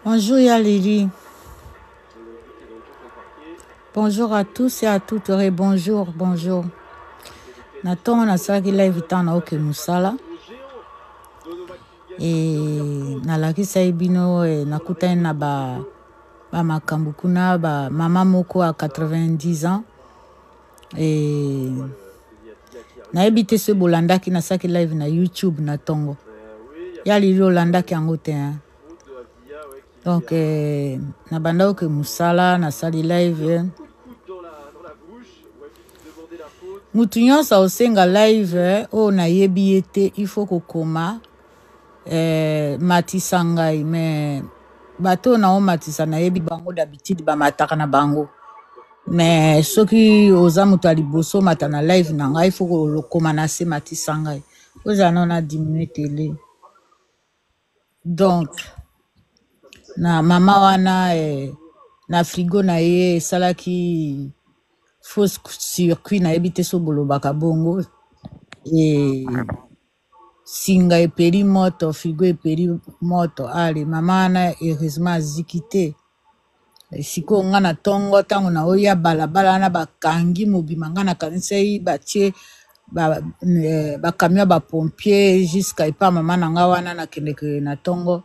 Bonjour Yalili. Bonjour à tous et à toutes. Et bonjour, bonjour. Na ntongo nasalaki live ntango naoke mosala e nalakisaki bino e, nakutani na ba bamakambo kuna ba mama moko ya 90 ans e nayebi te soki bolandaki nasalaki live na youtube na ntongo ya lili olandaki yango te hein? Donc eh, nabanda oke mosala nasali live eh. Mutu nyonso aosenga live eh, oyo nayebi ye te il faut kokoma eh, matisa ngai mais bato oyo naomatisa nayebi bango d'habitude bamataka na bango mais soki oza moto ya liboso omata na live na ngai faut kokoma na se matisa ngai ozala nao na diminue tele Donc na mama wana eh, na frigo na ye esalaki fausse circuit nayebi te so bolobaka bongo e, singa epeli moto frigo epeli moto ale mama wana heureusement aziki te Sikoyo nga na tongo ntango naoya balabala wana bakangi mobima nga nakanisaki batie ba, eh, ba camion ya ba pompier jusqu'à epa mama na nga wana nakendeke na tongo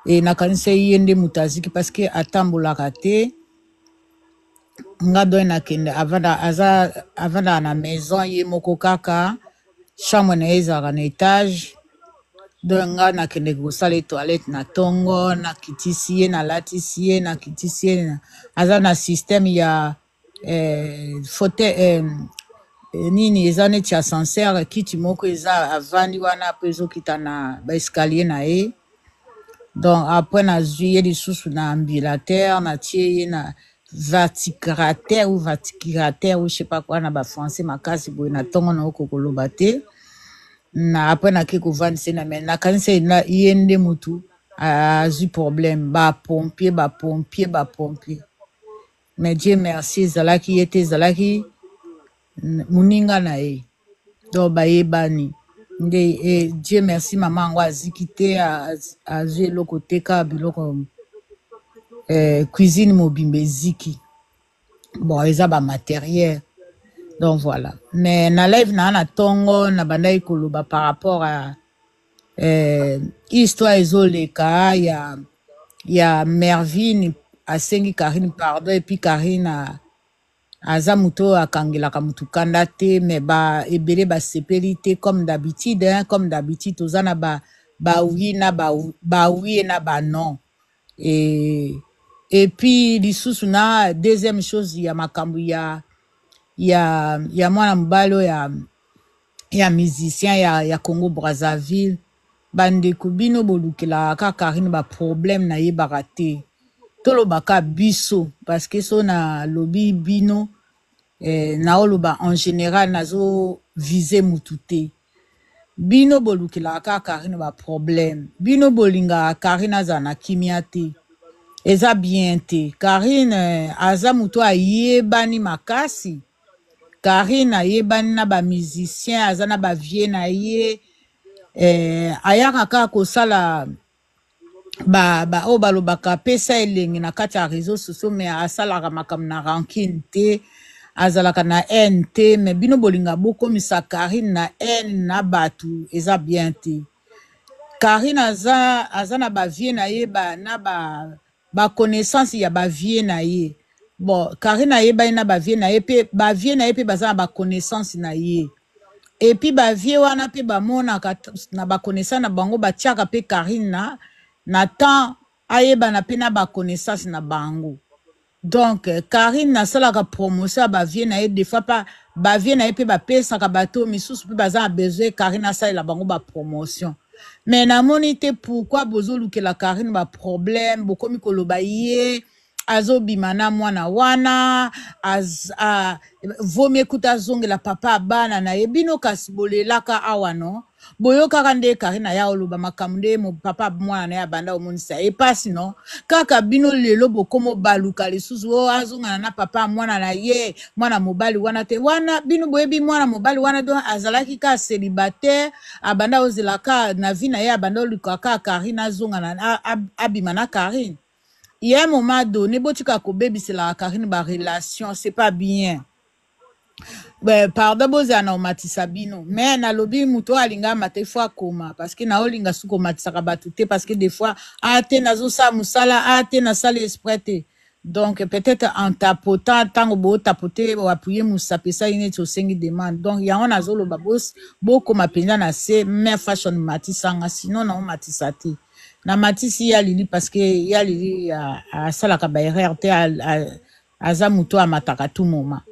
e nakanisaki ye nde moto aziki parce que atambolaka te nga doye nakende avanda aza avandaka na maison ye moko kaka chambre na ye ezalaka na etage donc nga nakendeke kosala ye toilette na tongo nakitisi ye nalatisi ye nakitisi ye aza na système ya eh, fauteuil eh, eh, nini eza neti ascenseur kiti moko eza avandi wana mpo ezokita na baescalier na ye Donc après nazui ye lisusu na ambulateur natie ye na vaticrateur ou vaticrateur ou je sais pas quoi na ba français makasi boye na tongo na oko koloba te na après nake kovandisa ye na mais nakanisa na ye nde mutu azui problème ba pompier ba pompier ba pompier mais Dieu merci ezalaki ye te ezalaki moninga na ye donc bayebani nde e, Dieu merci mama yango aziki te azwi eloko te kaka biloko eh, cuisine mobimba eziki bon eza ba materiel donc voilà mais na live na na tongo na bandaki koloba par rapport à eh, histoire ezoleka ya ya Mervine asengi Karine pardon et puis Karine a, Aza mutu oyo akangelaka mutu kanda te mais ba ebele basepeli te comme d'habitude hein, comme d'habitude toza na ba ba oui na ba ba oui et na ba non et et puis lisusu na deuxième chose ya makambo ya ya ya mwana mobali oyo ya ya musicien ya, ya Congo Brazzaville bandeko bino bolukelaka kaka Carine ba problème nayebaka te toloba ka biso parce que so nalobi bino eh, naoloba en général nazo vise mutu te bino bolukelaka kaka Carine ba problème bino bolingaka Carine azala na kimia te eza bien te Carine eh, aza mutu ayebani makasi Carine ayebani na ba musiciens aza na ba vieux na ye eh, ayaka kaka kosala ba, ba oyo balobaka pesa elengi na kati ya réseaux sociaux mais asalaka makambo na rancune te azalaka na haine te mais bino bolinga bokomisa Carine na haine na bato eza bien te. Karine aza aza na ba vieux na ye ba na ba ba connaissance ya ba vieux na ye. Bon, Karine ayebani na ba vieux na ye pe ba vieux na ye pe baza na ba connaissance na ye. Et puis ba vieux wana pe bamonaka na ba connaissance na bango batiaka pe Karine na na temps ayebana pe na ba connaissance na bango. Donc Carine asalaka promotion ya ba vieux na ye des fois pa ba vieux na ye pe bapesaka bato misusu pe baza na besoin Carine asalela bango ba promotion. Mais namoni te pourquoi bozolukela Carine ba problème, bokomi koloba ye azobima na mwana wana az, a, vaut mieux kuta azongela papa ya bana na ye. Bino kasi bolelaka awa no Boyokaka nde Carine aya oloba makambo nde papa mwana naye abanda omonisa ye pasi no kaka bino lelo bokomo baluka lisusu o azongana na papa mwana na ye mwana mobali wana te wana bino boyebi mwana mobali wana donc azalaki ka celibataire abanda ozela ka na vie na ye abanda oluka ka Carine azongana abima na Carine il y a un moment donné botika kobebiselaka Carine ba relation c'est pas bien. Pardon bozala na omatisa bino mais nalobi moto oyo alinga amata il faut akoma parce que naolinga suki omatisaka bato te parce que des fois a te nazosala mosala a te nasala esprit te donc peut-être en tapotant ntango botapote oapuye mosapi esali neti osengi demande donc yango nazoloba bokoma mpenza na se mais fashion matisanga sinon naomatisa te namatisi ya lili parce que ya lili asalaka ba erreur te aza moto amataka tout moment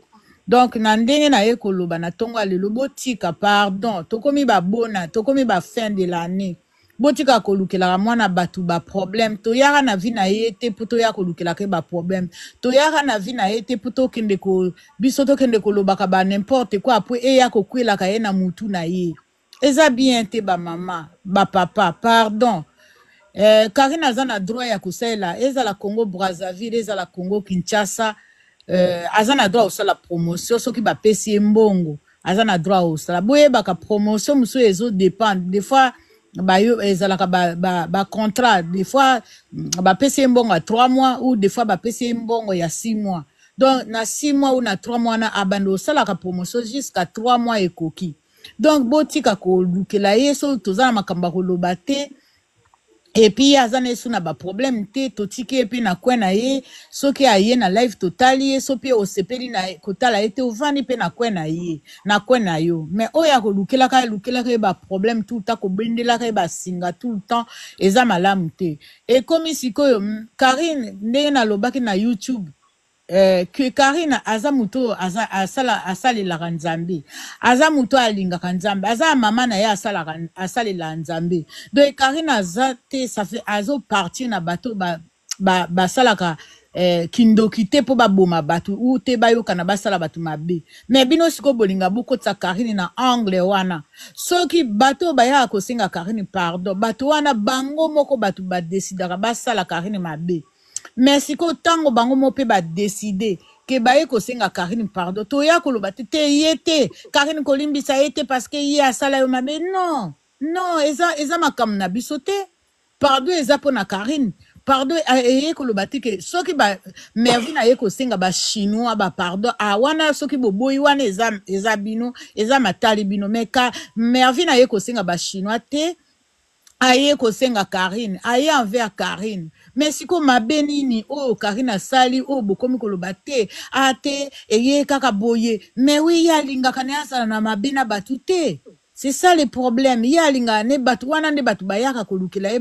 donc na ndenge na ye koloba na ntongo ya lelo botika pardon tokomi babona tokomi ba fin de l'année botika kolukelaka mwana bato baproblème toyaka na vie na ye te mpo toya kolukelaka ye baproblème toyaka na vie na ye te mpo tokende ko biso tokende kolobaka ba n'importe quoi apres eya kokwelaka ye na mutu na ye eza bien te bamama bapapa pardon. Karine aza na droit ya kosalela ezala Congo Brazzaville ezala Congo Kinshasa aza na droit kosala promotion soki bapesi ye mbongo aza na droit kosala boyebaka promotion mosusu ezo dépendre des fois bayo ezalaka ba, ba, ba contrat des fois bapesi ye mbongo ya 3 mois ou des fois bapesi ye mbongo ya 6 mois donc na 6 mois ou na 3 mois wana abanda osalaka promotion jusqu'à 3 mois ekoki donc botika kolukela ye so toza na makambo ya koloba te epuis ye aza na ye so na baproblème te totiki ye mpe na coin na ye soki aye na live totali ye so mpe osepeli na kotala ye te ovandi mpe na coin na ye na coin na yo mais oyo akolukelaka alukelaka ye baproblème tout le temps kobendelaka ye basinga tout le temps eza malamu te ekomi sikoyo Karine ndenge nalobaki na YouTube que Karine aza moto oyo aza asala asalelaka Nzambe aza moto oyo alingaka Nzambe aza ya mama na ye asalaka asalelaka Nzambe donc Karine aza te ça fait azo partir na bato ba ba basalaka kindoki te mpo baboma bato ou te bayokana basala bato mabe mais bino sikoyo bolinga bokotisa Karine na angle wana soki bato oyo bayaka kosenga Karine pardon bato wana bango moko bato badesidaka basala Karine mabe mais sikoyo ntango bango moko mpe badeside ke baye kosenga Karine pardon toya koloba te te ye te Karine kolimbisa ye te parce que ye asala yo mabe non non eza, eza makambo na biso te pardon eza mpo na Karine pardon eye koloba te ke soki ba Mervine aye kosenga bachinois bapardon ah, wana soki boboyi wana eza, eza bino eza matali bino mais ka Mervine aye kosenga bachinois te aye kosenga Karine aye envers Karine mais sikoyo mabe nini oyo Karine asali oyo bokomi koloba te a te eye kaka boye mais oui ye alingaka na ye azala na mabe na bato te c'est ça le problème ye alingaka ne bato wana nde bato bayaka kolukela ye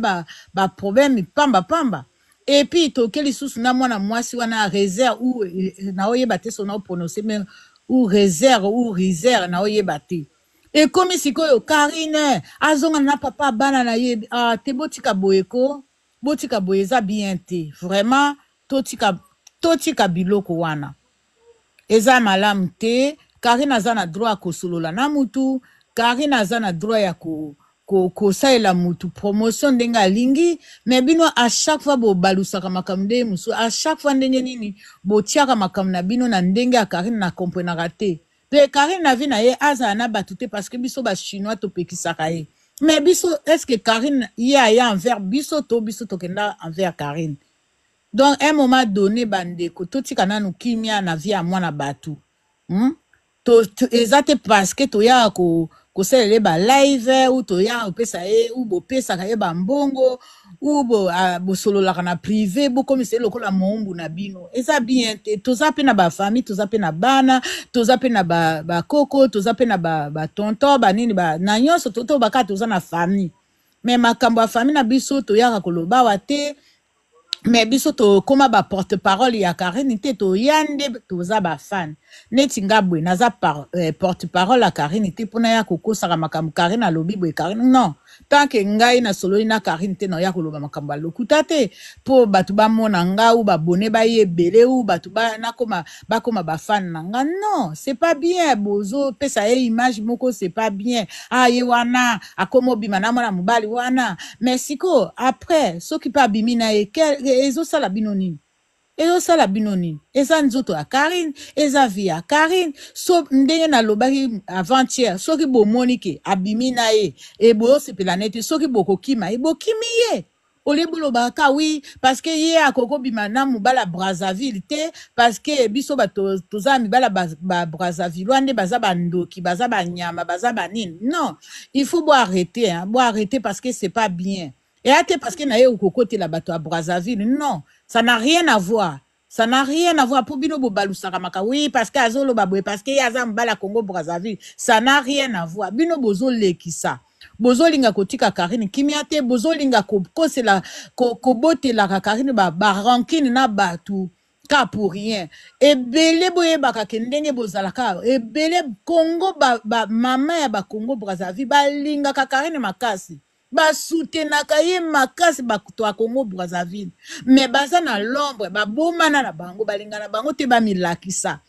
baproblème ba pamba pamba et puis toke lisusu na mwana mwasi wana réserve ou naoyeba te so naoprononce mais ou réserve ou riser naoyeba te ekomi sikoyo Karine azongana na papa bana na ye ah, te botika boye ko botika boye eza bien te vraiment totika totika biloko wana eza malamu te Karine aza na droit ya kosolola na mutu Karine aza na droit ya kosalela mutu promotion ndenge alingi mais bino à chaque fois bobalusaka makambo ndenge mosusu à chaque fois ndenge nini botiaka makambo na bino na ndenge ya Karine na komprenaka te mpe Karine na vie na ye azala na bato te parce que biso bachinois topekisaka ye mais biso est ce que Karine ye aya envers biso to biso tokenda envers Karine donc un moment donné bandeko totika nanu kimia na vie ya mwana bato, To, to, eza te parce que toyaka kosalela ye ba live ou toya kopesa ye ou bopesaka ye bambongo ou bo, ah, bosololaka na prive, bokomisa ye lokola moumbu na bino. Eza bien te. Toza mpe na bafamille, toza mpe na bana, toza mpe na bakoko, ba toza mpe na batonton ba banini ba, na nyonso tobaka toza na famille. Me makambo ya famille na biso toyaka koloba awa te. Me biso tokóma ba porte parole ya Karine te, toya nde toza bafan. Neti nga boye naza porte parole ya Karine te mpona ya kokosaka makambo Karine alobi boye Karine, non. Tant que ngai nasololi na Karine te, naoya koloba makambo ya lokuta te mpo bato bamona nga ou babone baye ebele ou bato ba, nakoma bakoma bafan na nga. Non, c'est pas bien. Bozopesa ye image moko, c'est pas bien. Ah, ye wana akoma obima na mwana mobali wana, mais sikoyo après soki mpe abimi na ye, ezosala bino nini? Ezosala bino nini? Eza nzoto ya Karine, eza vie ya Karine. So ndenge nalobaki avant-hier, soki bomoni ke abimi na ye, e boyosepela nete, soki bokokima ye, bokimi ye. Olie bolobaka oui parce que ye akoki obima na mobali ya Brazzaville te, parce que biso bato toza mibali ya ba Brazzavillois nde baza bandoki, baza banyama, baza banini. Non, il faut bo arrêter, hein, bo arrêter parce que c'est pas bien. Eya te parce que na ye okokotela bato ya Brazzaville, non, ça n'a rien à voir. Ça n'a rien à voir. Po bino bobalusaka maka oui parce que azoloba boye, parce que ye aza mobali ya Congo Brazzaville, ça n'a rien à voir. Bino bozolekisa, bozolinga kotika Karine kimia te, bozolinga kokosela, kobotelaka Karine ba rancune na bato ka pour rien. Ebele boyebaka ke ndenge bozalaka ebele Congo, ba mama ya ba Congo Brazzaville balingaka Karine makasi, basutenaka ye makasi, bato ya Congo Brazzaville, mais baza na l'ombre, babomana na bango, balingana bango te, bamilakisa.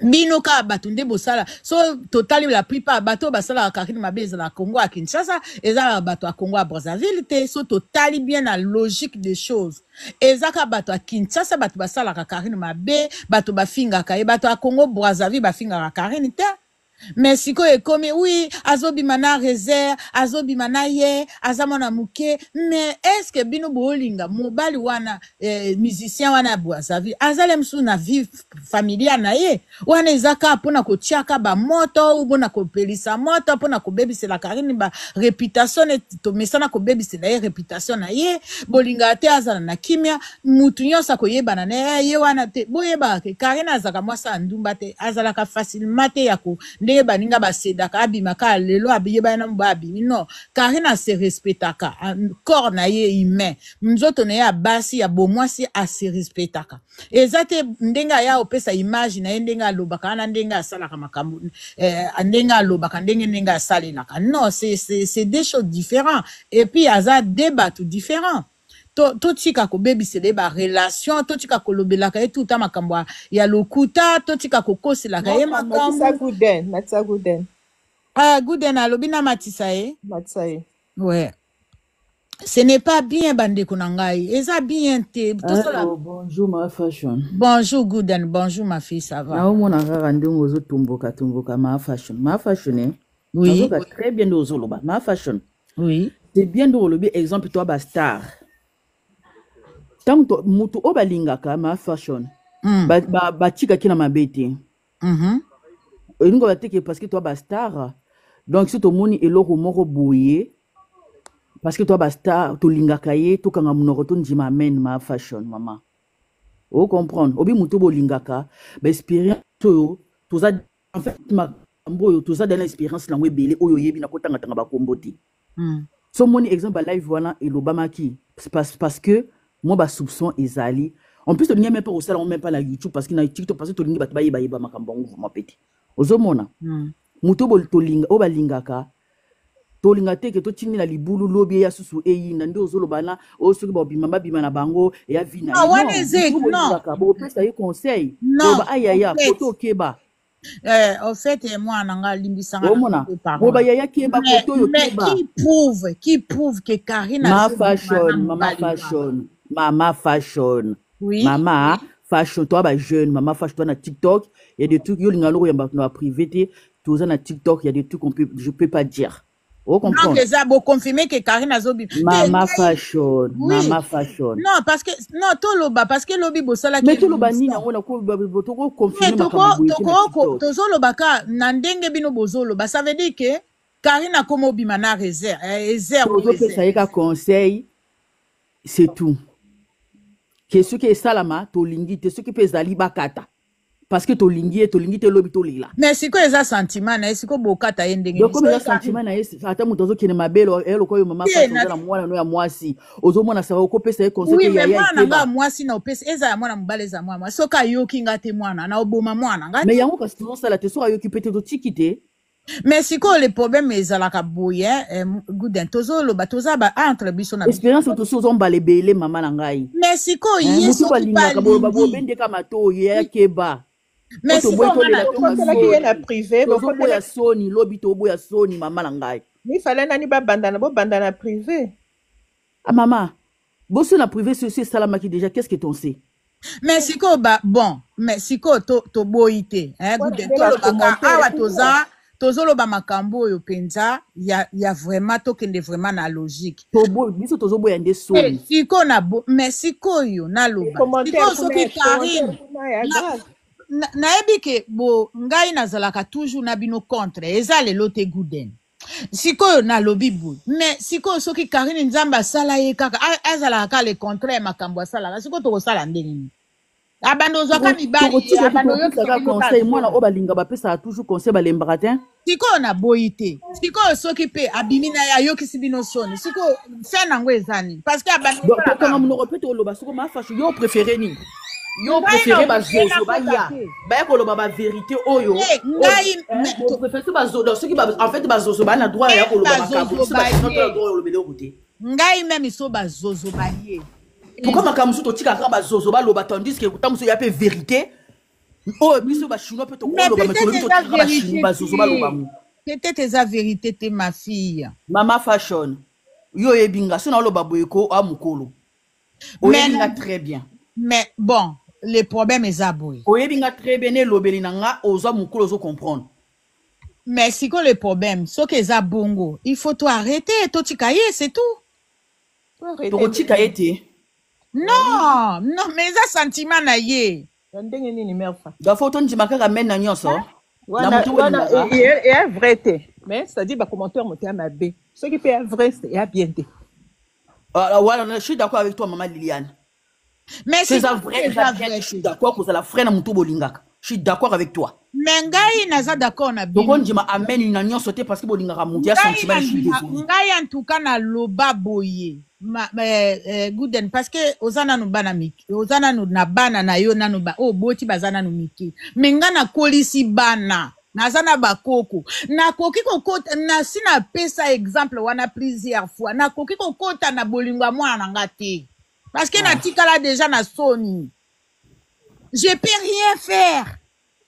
Bino kaka bato nde bosala. So totali, la plupart bato oyo basalaka Karine mabe ezala Congo ya Kinshasa, ezalaka bato ya Congo ya Brazzaville te. So totali bien na logique des choses, eza kaka bato ya Kinshasa bato basalaka Karine mabe, bato bafingaka ye. Bato ya Congo Brazzaville bafingaka Karine te. Mais sikoyo ekomi oui, azobima na réserve, azobima na ye, aza mwana moke. Mais est ce que bino boolinga mobali wana, musicien wana ya Brazzaville, azali mosusu na vie familiale na ye wana? Eza kaka mpona kotiaka bamoto ou mpona kopelisa moto, mpona kobebisela Karine ba réputation. Neti tomesana kobebisela ye réputation na ye, bolingaka te azala na kimia. Mutu nyonso akoyebana na ye, ye wana te. Boyebaka ke Karine azalaka mwasi ya ndumba te, azalaka facilement te ya ko ndenge baninga basedaka, abimaka lelo ayebani na mobali, abimi. Non, Karine ase respectaka corps na ye humain, nzoto na ye ya basi, ya bomwasi, ase respectaka. Eza te ndenge aya opesa image na ye, ndenge alobaka wana, ndenge asalaka makambo, ndenge alobaka, ndenge asalelaka. Non, c'est deux choses différentes et puis aza deux bato différents. Totika kobebisela ye barelation, totika kolobelaka ye tuta makambo ya lokuta, totika kokoselaka ye matisa makambo. Guden, matisa Guden. Ah, Guden alobi na matisa ye. Matisa ye. Ouais, ce n'est pas bien, bandeko na ngai, eza bien te tosala. Allô, bonjour ma fashion. Bonjour Guden, bonjour ma fille, ça va? Naomona kaka ndenge ozotomboka tomboka, ma fashion, ma fashion, eh? Oui. Nazoka très bien nde ozoloba, ma fashion. Oui. C'est bien nde olobi exemple to bastar, ntango motu oyo balingaka, ma fashion, batikaki na mabe te. Elingi bateke parce que toa bastar. Donc so tomoni eloko moko boye, parce que toa bastar, tolingaka ye, tokanga monoko, tondima amen. Ma fashion, mama, ocomprendre obi motu bolingaka, baexpérience oyo toza, en fait makambo oyo toza dana expérience nango ebele oyo oyebi na kotangatanga bakombo te. So omoni exemple balive wana elobamaki parce que mwa basoupçon ezali. En plus tolingi même pas kosala yango, même pas na YouTube, parce que na TikTok, parce que tolingi bato bayeba makambo yango vraiment pe te. Ozomona moto oyo tolinga, oyo balingaka, tolinga te ke totindi na libulu, lobi eya susu eyinda. Nde ozoloba na oyo soki babima, babima na bango, eya vi na Non, ye. wana Non, eza moto oyo non. bolingaka, bopesa ye conseil. Non. Boloba ayaya. En fait, kote okeba. Au fait, mwana nga, limbisanga na Omona coupe parole. boba yaya, keba. Mais, Kote oyo mais keba. qui prouve que Karine Ma azobima na fashion, mama mobali wana? fashion, mama fashion. Oui. Mama fashion, toi ba jeune mama fashion, toi na TikTok, il y a des trucs yo linga loko yamba na privé te. Toza na TikTok, il y a des trucs qu'on peut, je peux pas dire. O Donc comprendre? Eza boconfirme que Karine azobima te? Mama Ngai fashion. Oui. Mama fashion. Non, parce que non, toloba parce que lobi bosalaki Mais toloba nini? émission. Yango na Mais tokoconfirme makambo boye te na TikTok. Tozoloba ka na ndenge bino bozoloba, ça veut dire que Karine akoma obima na reserve, ezer ou Tozopesa ezer. ye ka conseil, c'est tout. Ke soki esalama tolingi te, soki mpe ezali bakata, parce que tolingi ye, tolingi te lobi tolela. Mais sikoyo eza sentiment na ye, sikoyo bokata ye ndenge Donc nini? comme eza Soki Karine sentiment na ye, ata moto azokende mabe eloko oyo, mama te Fasi, na oza na mwana no ya mwasi, ozomona saka okopesa ye conseil Oui, te. mais Yaya, mwana na nga ekeba. mwasi na opesi, eza ya mwana mobali, eza mwana mwasi, soki ayoki nga te, mwana na oboma mwana nga Mais te. yango kasi tozosala te, soki ayoki mpe te, totiki te. Mais sikoyo le problème ezalaka boye, Guden, tozoloba, toza ba entre biso na biso. Expérience oyo tosi ozombala ebele, mama na ngai. Mais sikoyo Hein, ye motu soki mpe balingaka boloba alingi bobendeka matoyi, yaya keba. Po Mais toboyi sikoyo nga tolela na tonga Bokotelaki ye na soni, privé. tozoboya Bokotelaki soni lobi, toboya soni, mama na ngai. Mifale nani babandana, bobanda na privé. Ah mama, boso na privé, ceci esalamaki déjà, qu'est ce que t'on sait? Mais sikoyo ba bon, mais sikoyo toboyi te, eh, Wana Guden, nde tolobaka bacommentaire awa kuna. Toza tozoloba makambo oyo mpenza ya vraiment, tokende vraiment na logique. Biso tozoboya nde Eh, soni. Sikoyo na mais sikoyo naloba Commentaire sikoyo kuna soki ya commentaire Karine kuna ya na grave. Nayebi ke bo ngai nazalaka toujours na bino contre, eza lelo te, Guden. Sikoyo nalobi boye, mais sikoyo soki Karine, Nzambe asala ye kaka azalaka kaka le contraire, makambo asalaka sikoyo, tokosala ndenge nini? Abanda ozwaka mibali ye, Tokotikaki abanda oyokisa tokopesaka bino kaka conseil, mwana soni. oyo balinga bapesaka toujours conseil, balembaka te. Sikoyo naboyi te, sikoyo soki mpe abimi na ye, ayokisi bino soni, sikoyo fin nango eza nini? Parce que abanda Donc osalaka tokanga yango. monoko mpe toloba soko mafashi, yo préféré nini? Yo Ngai préféré na bazozo nakota baya te. Baya koloba bavérité oyo. Te, ngai mais Préféré bazozo, donc soki en fait bazozo baa na droit ya Même koloba makambo, bazozo biso bachinois toya baye droit ya koloba eloko te. Ngai même so bazozo baye. Pourquoi makambo mosusu totikaka kaka bazozo baloba, tandis que ta mosusu ya mpe vérité oyo biso bachinois mpe Mais tokoloba, mais peut-être tolobi eza totikaka vérité bazozo baloba te. ngo. Peut-être eza vérité te, ma fille. Mama Fashion, yo oyebi nga, so naoloba boye ko a mokolo Mais oyebi nga très bien. Mais bon, le problème eza boye. Oyebi nga très bien, elobeli na nga, ozwa mokolo, ozocomprendre. Mais sikoyo le problème, soki eza bongo, il faut to arrêter, totika ye, c'est tout. Tokotika ye te. Non, non, mais eza sentiment na ye. Ya ndenge nini, merfa? Donc faut tondima kaka mene na nyonso na Wana motu wana olingaka. Eya vrai te, mais c'est-à-dire bacommentaire moto ya mabe, soki mpe ya vrai, ya bien te. Ah, voilà, je suis d'accord avec toi, maman Liliane. Mais C'est ça sikoyo vrai, eza eza bien, vrai je suis te. d'accord kozala frère na motu bolingaka, je suis d'accord avec toi. Mais ngai naza d'accord na bino. Tokondima amen na nyonso te parce que bolingaka motu ya Ngai sentiment, je suis nandima désolé. Ngai en tout cas naloba boye, ma, Guden, parce que oza nanu bana mike, oza nanu na bana na yo nanu ba oyo boti baza nanu mike, mais ngai nakolisi bana, naza na bakoko, nakoki kokota nasi napesa exemple wana plusieurs fois, nakoki kokota na bolingo ya mwana na nga te, parce que natikala déjà na soni, je peux rien faire.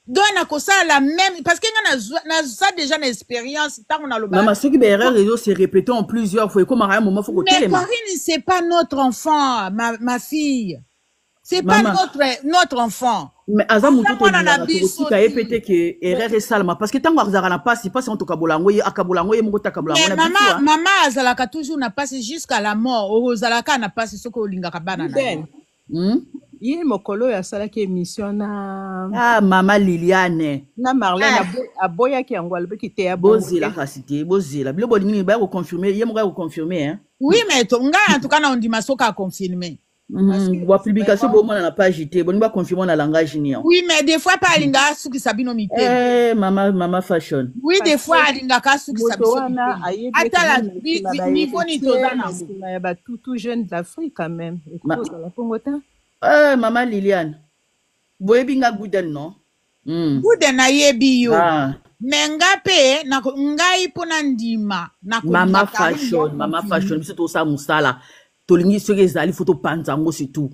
Donc nakosala la même, parce que nga naza déjà na expérience ntango naloba. Mama, soki baerreur ezo se répéter en plusieurs fois, ekomaka ya moment faut Mais kotelema. Karine, c'est pas notre enfant, ma fille. C'est pas Maman. notre enfant. Mais aza motu Aza mwana na tolingaka, biso tokotika ye ti. pe te ke erreur esalama, parce que ntango azalaka na pasi pasi yango, tokabola yango, ye akabola yango ye moko te, akabola yango Mais na biso. mama, Ah. mama azalaka toujours na pasi jusqu'à la mort. Ozalaka na pasi soki olingaka bana na yo. Ben ye mokolo oyo asalaki émission na Ah, mama Liliane. Na Marlène. Ah. Aboyaki yango, alobaki te ya bongo Bozela te. Kasi te, bozela bilo bolingi nini, baya koconfirme ye moko, ya koconfirme, hein. Oui, mais ngai en tout cas na ondima soki aconfirme. Parce que Bapublication vraiment bomona na page te, bolingi baconfirme na langage nini yango? Oui, mais des fois pa alingaka asukisa bino mitema. Eh, mama, mama Fashion. Oui, des Parce fois que alingaka asukisa moto biso wana mitema. ayebi ete Atala même na nsima niveau nini toza bahéritier, na nango. nsima ya batutu jeune d'Afrique quand même ekoki kozala bongo te. Eh, mama Liliane, boyebi nga Guden, non? Guden, nayebi yo. Ah. Mais nga mpe ngai mpo na ndima nakolinga Mama Karine Fashion, mama aconfirme. Fashion, biso tosala mosala, tolingi soki ezali faut topanza yango, surtout.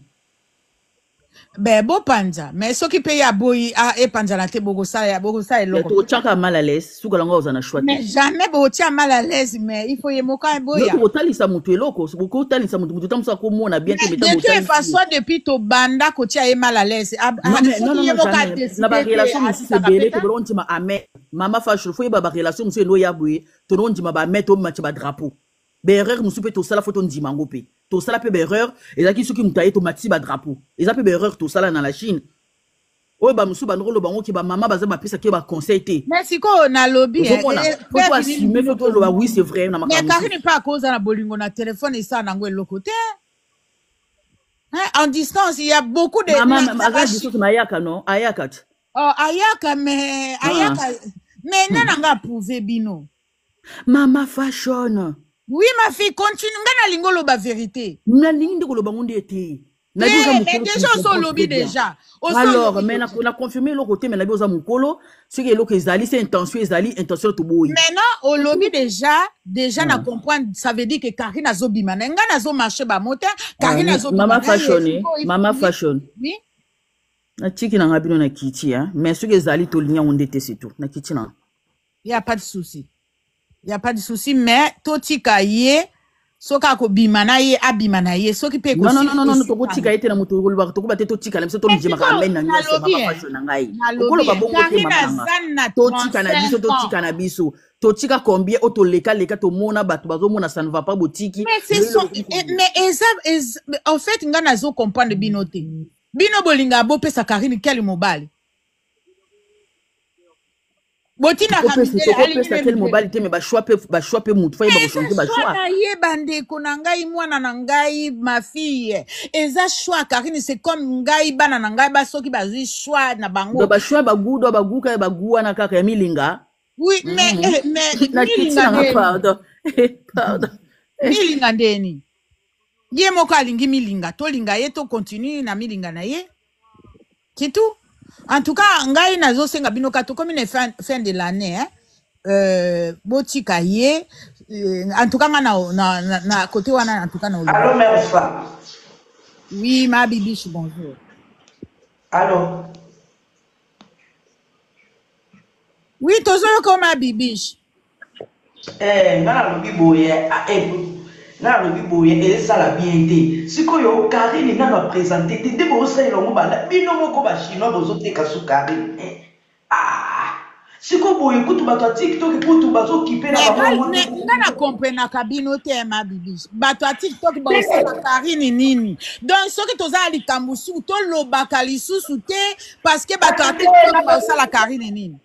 Be bopanza, mais soki mpe ye aboyi epanzana te, bokosala ya bokosala Ya eloko te. Tokotiaka mal à l'aise, suka lango oza na choix te. Mais jamais bokotia mal à l'aise, mais il faut ye moko Yo aboya. tokotalisa moto eloko, bokotalisa moto, moto ta mosu akomona bien te. Mais Mais de ntango toute otalisi ye façon, depuis tobanda kotia ye mal à l'aise, Non, mais non, soki non, ye non, moko jamais. Na adécide te, barelation mosusu asukaka ebele mpe te. tobela ondima amen. Mama Fashion, faut yeba barelation mosusu elo ya boye, tono ondima baamen, tomatia badrapeau. Baerreur mosusu mpe tosala, faut tondima yango mpe tosala mpe baerreur. Ezalaki soki moto aye, tomatisi badrapeau, eza mpe baerreur tosala na la Chine. Oyo bamosusu banda koloba yango ke bamama baza bapesaki yo baconseil te. Mais sikoyo nalobi eh, Ozomona, eh, faut to assumer, faut toloba oui c'est vrai na mais makambo Karine mosusu. mpe akoza na bolingo na telefone esala nango eloko te. Hein, en distance, il y a beaucoup de Mama aza distance mais ayaka non, ayaka te. Oh, ayaka mais Ah. ayaka mais nana nga approuvé bino. Mama Fashion. Oui ma fille, continue nga nalingi oloba vérité. Nalingi nde koloba ngo nde te. Nabi oza Eh, mais mokolo, tu déjà me oso comprends olobi très bien. déjà. Oso Alors, olobi mais déjà. na confirmé eloko te, mais nabi oza mokolo, soki eloko ezali, c'est intention ezali, intention toboyi. Maintenant, olobi déjà, déjà na Ah. comprendre, ça veut dire que Karine azobima na nga nazo marcher ba motin, Karine Ah, azobima Mama na ye, Fashion, eh. sikoyo, Mama oui, Fashion. oui. Natiki na nga bino na kiti, hein. Mais soki ezali tolingi yango nde te, c'est tout. Na kiti na. Il y a pas de souci. Il y a pas de souci, mais totika ye soki akobima na ye abima na ye soki mpe Non, non, non, non, non, ekosi- tokotika ye te na moto olobaka tokoba te totika na biso tomijemaka amen na nyonso nalobi, mama eh. Fashion na ngai. Nalobi, Okoloba eh, bongo te Karine mama na nga. aza na Totika na biso, 35 ans. totika na biso. Totika combien oyo toleka leka tomona bato bazomona ça ne va pas botiki. Mais c'est Lelo son, ekomi eh, kobima. mais eza, en fait nga nazo comprendre bino te. Bino bolinga bopesa Karine quel mobali. Botinaka Tokopesa mindele tokopesa alingi quel nde mobali te mais ba choix pe ba choix pe mutu fa yeba eza kochange choix ba choix. na ye bandeko na ngai mwana na ngai ma fille eza choix Karine, c'est comme ngai bana na ngai basoki bazwi choix na bango. Donc ba choix bagudo baguka bagu wana kaka ya milinga. Oui, mais eh, mais Na kiti milinga na nga ndeni. pardon. Pardon. Milinga ndeni ye moko alingi milinga tolinga ye to continue na milinga na ye, c'est tout. En tout cas ngai nazosenga bino ka tokomi na fin de l'année, hein? Botika ye, en tout cas nga na côté wana en tout cas na oloba. Allô, mère Fa. Oui, ma bibiche, bonjour. Allô. Oui, tozoyoka ma bibiche. Eh, nga nalobi boye, ah, eh, nga nalobi boye ezosala bien te. Sikoyo Karine nano aprésente te nde bozosalela yango bala bino moko bachinois bozoteka su Karine. Eh, ah, sikoyo boye kutu bato ya TikTok kutu bazokipe na Mais bango yango mais te. nga na comprenaka bino te ma bibiche, bato ya TikTok baosala Karine nini? Donc soki toza na likambo suku tolobaka lisusu te parce que bato ya Kasi te TikTok nalobi baosala Karine nini?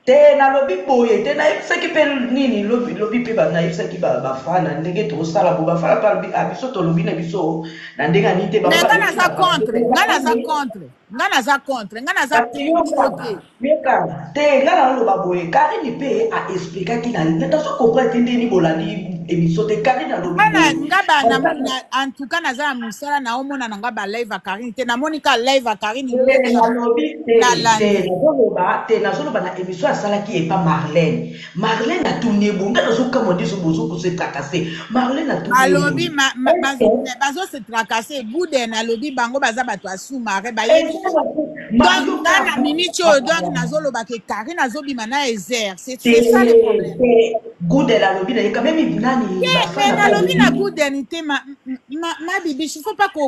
Te nalobi boye te nayebisaki mpe nini lobi lobi mpe nayebisaki bafana ndenge tozosala bo bafana mpe alobi ah, biso tolobi na biso na ndenge ya nini te bango Mais nga balobi naza na bango contre, nga naza contre, nga naza contre, nga naza kasi pro yoka te. Yoka te nga naloba boye Karine mpe aexplikaki na nazo comprendre te ndeni bolandi émission te Karine alobi Nga na boye nga ba na, Baza na, en tout cas naza na mosala naomona na nga ba live ya Karine te, namoni ka live ya Karine te lobi nalobi te te nalandi. Nazoloba te nazoloba na émission asalaki epa Marlène. Marlène atuni ye boye nga nazokamwa nde bozokose tracasser. Marlène atuni ye Alobi boye bazo se tracasser Guden alobi bango baza bato ya sous-marin bayebi. Donc nga na minute oyo donc nazoloba ke Karine azobima na Ezer, c'est ça le problème. Te Gudel alobi na ye quand même nani te mais bafana mpe nalobi na alobi Guden te ma bibiche, il faut pas te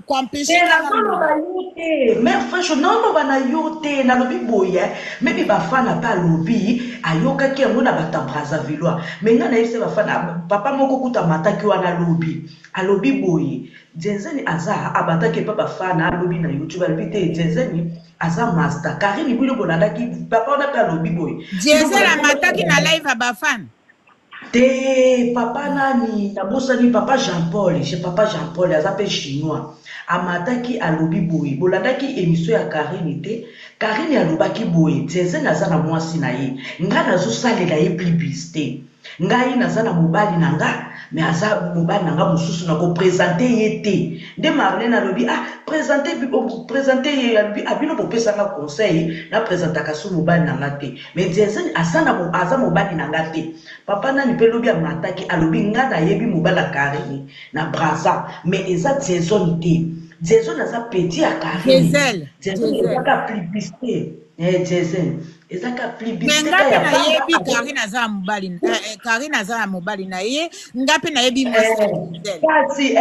koempêche nga nazoloba naloba. Yo te mare Fashion naoloba na yo te nalobi boye même bafana mpe alobi ayokaki yango na bato ya Brazzavillois mais ngai nayebisa bafana papa moko kuta amataki wana alobi alobi boye Jezeni aza abataki epa bafana alobi na YouTube alobi te Jezeni aza master Karine bino bolandaki papa wana mpe alobi boye bino Diesel bolandaki amataki na live ya bafana. Te papa nani nabosani papa Jean Paul je papa Jean Paul aza mpe chinois amataki alobi boye bolandaki émission ya Karine te Karine alobaki boye Jezen aza na mwasi na ye ngai nazosalela ye publicité ngai naza na mobali na nga mais aza mobali na nga mosusu na koprésente ye te nde Marlene alobi ah présente présente ye alobi ah bino bopesanga conseil naprésentaka so mobali na nga te mais Jezen aza na aza mobali na nga te papa nani mpe lobi amataki alobi nga nayebi mobali ya Karine na Braza mais eza Jason te Jason aza petit ya Karine Diesel Jason Diesel ezaka publicité eh, Jason ezaka me publicité nga ka mpe ya nayebi pamba Karine aza na mobali Karine aza na mobali na ye nga mpe nayebi mwasi ya Diesel. Kasi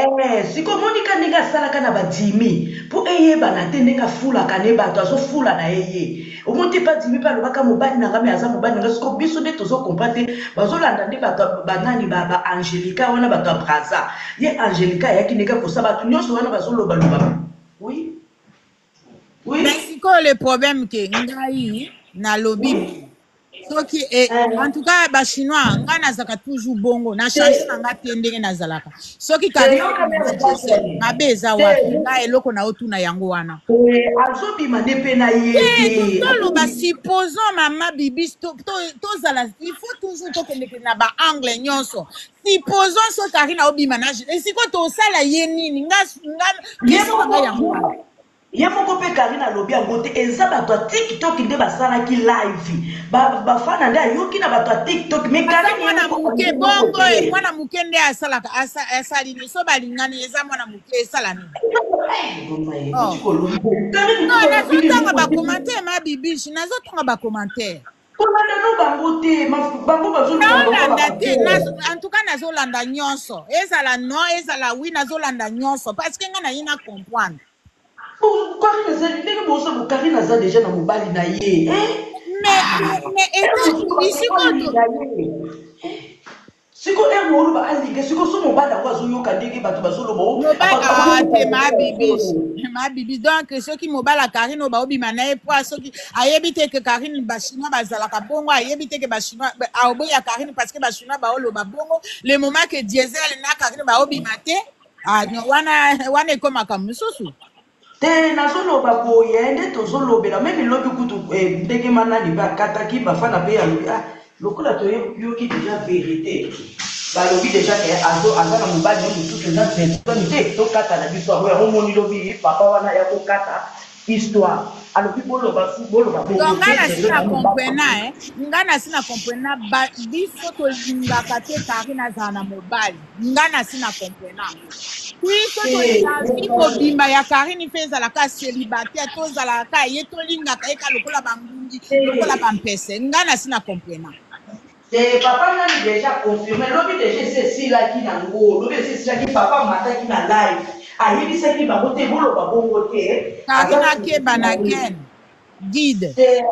sikoyo monika ndenge asalaka na badimi mpo eyebana te ndenge afulaka ne bato azofula na ye ye omoni te mpe adimi mpe alobaka mobali na nga mais aza mobali na nga sikoyo biso nde tozocomprendre te bazolanda nde bato banani ba Angelika wana bato ya Braza ye Angelika ayaki ndenge akosa bato nyonso wana bazolobaloba oui oui. Mais Sikoyo le problème ke ngai nalobi boye soki eh, en tout cas ba chinois ngai nazalaka toujours bongo na change na ngai te ndenge nazalaka soki Te, yoka Karine mère na Gisèle Fashion. mabe eza Te, wapi ngai eloko na otuna yango wana azobima nde mpe na ye te te. tozoloba supposons mama bibis tozala il faut toujours tokendeke na baangle nyonso supposons so Karine aobima na esiko tosala ye nini nga nga Ye question na ngai yango moko wana. Ye moko pe Carine alobi yango te eza batu ya tik tok nde basalaki live ba bafana nde ayoki na batu ya tik tok mais Aza Carine ye mwana moko muke alingi eloko bongo e te. mwana muke nde asalaka asa, asali nini so balingani eza mwana muke esala nini oh. Carine Non, kutu alobi nazotanga eloko ba te. commentaire ma bibiche nazotanga ba commentaire Kolanda no bango te bango bazoluka na bango ba naolanda te commentaire. en tout cas nazolanda nyonso ezala non ezala oui nazolanda nyonso parce que nga naye na comprendre. Carine aza ndenge bozo bo Carine aza dejà na mobali na ye eh? Mais mais Heure eta mosusu ba isiko alinga ye siko heure oloba alinga siko so mobali yango azoyoka ndenge bato bazoloba o mobali ah te akoyoka ma bibiche ma bibi donc soki mobali ya Karine oyo baobima na ye po soki ayebi te ke Karine ba chinois bazalaka bongo ayebi te ke ba chinois aoboya Karine parce que ba chinois baoloba bongo le moment que Diesel na Karine baobima te ah non wana wana ekomaka mosusu. Te nazoloba boye nde tozolobela meme lobi kutu eh, ndenge manani mpe akataki bafana mpe alobi ah, lokola toyoki deja verite balobi deja ke azo aza na mobali ye mosusu eza personne te tokata na biso yango yango omoni lobi papa wana ya kokata histoire alobi boloba boloba bongo Donc nga te na si Jason na na mobali comprena eh nga na si na comprena ba biso tolingaka te Karine azala na mobali nga na si na comprena yango biso tolinga vie mobimba ya Karine mpe ezalaka célibataire tozalaka ye tolingaka ye ka lokola bangungi lokola bampese nga na si na comprena. Te papa nani dejà confirme lobi dejà esi esilaki na ngo lobi esi esilaki papa amataki na live ayebisaki bango te boloba bongo te aza Karine akeba na na ye Ken guide. te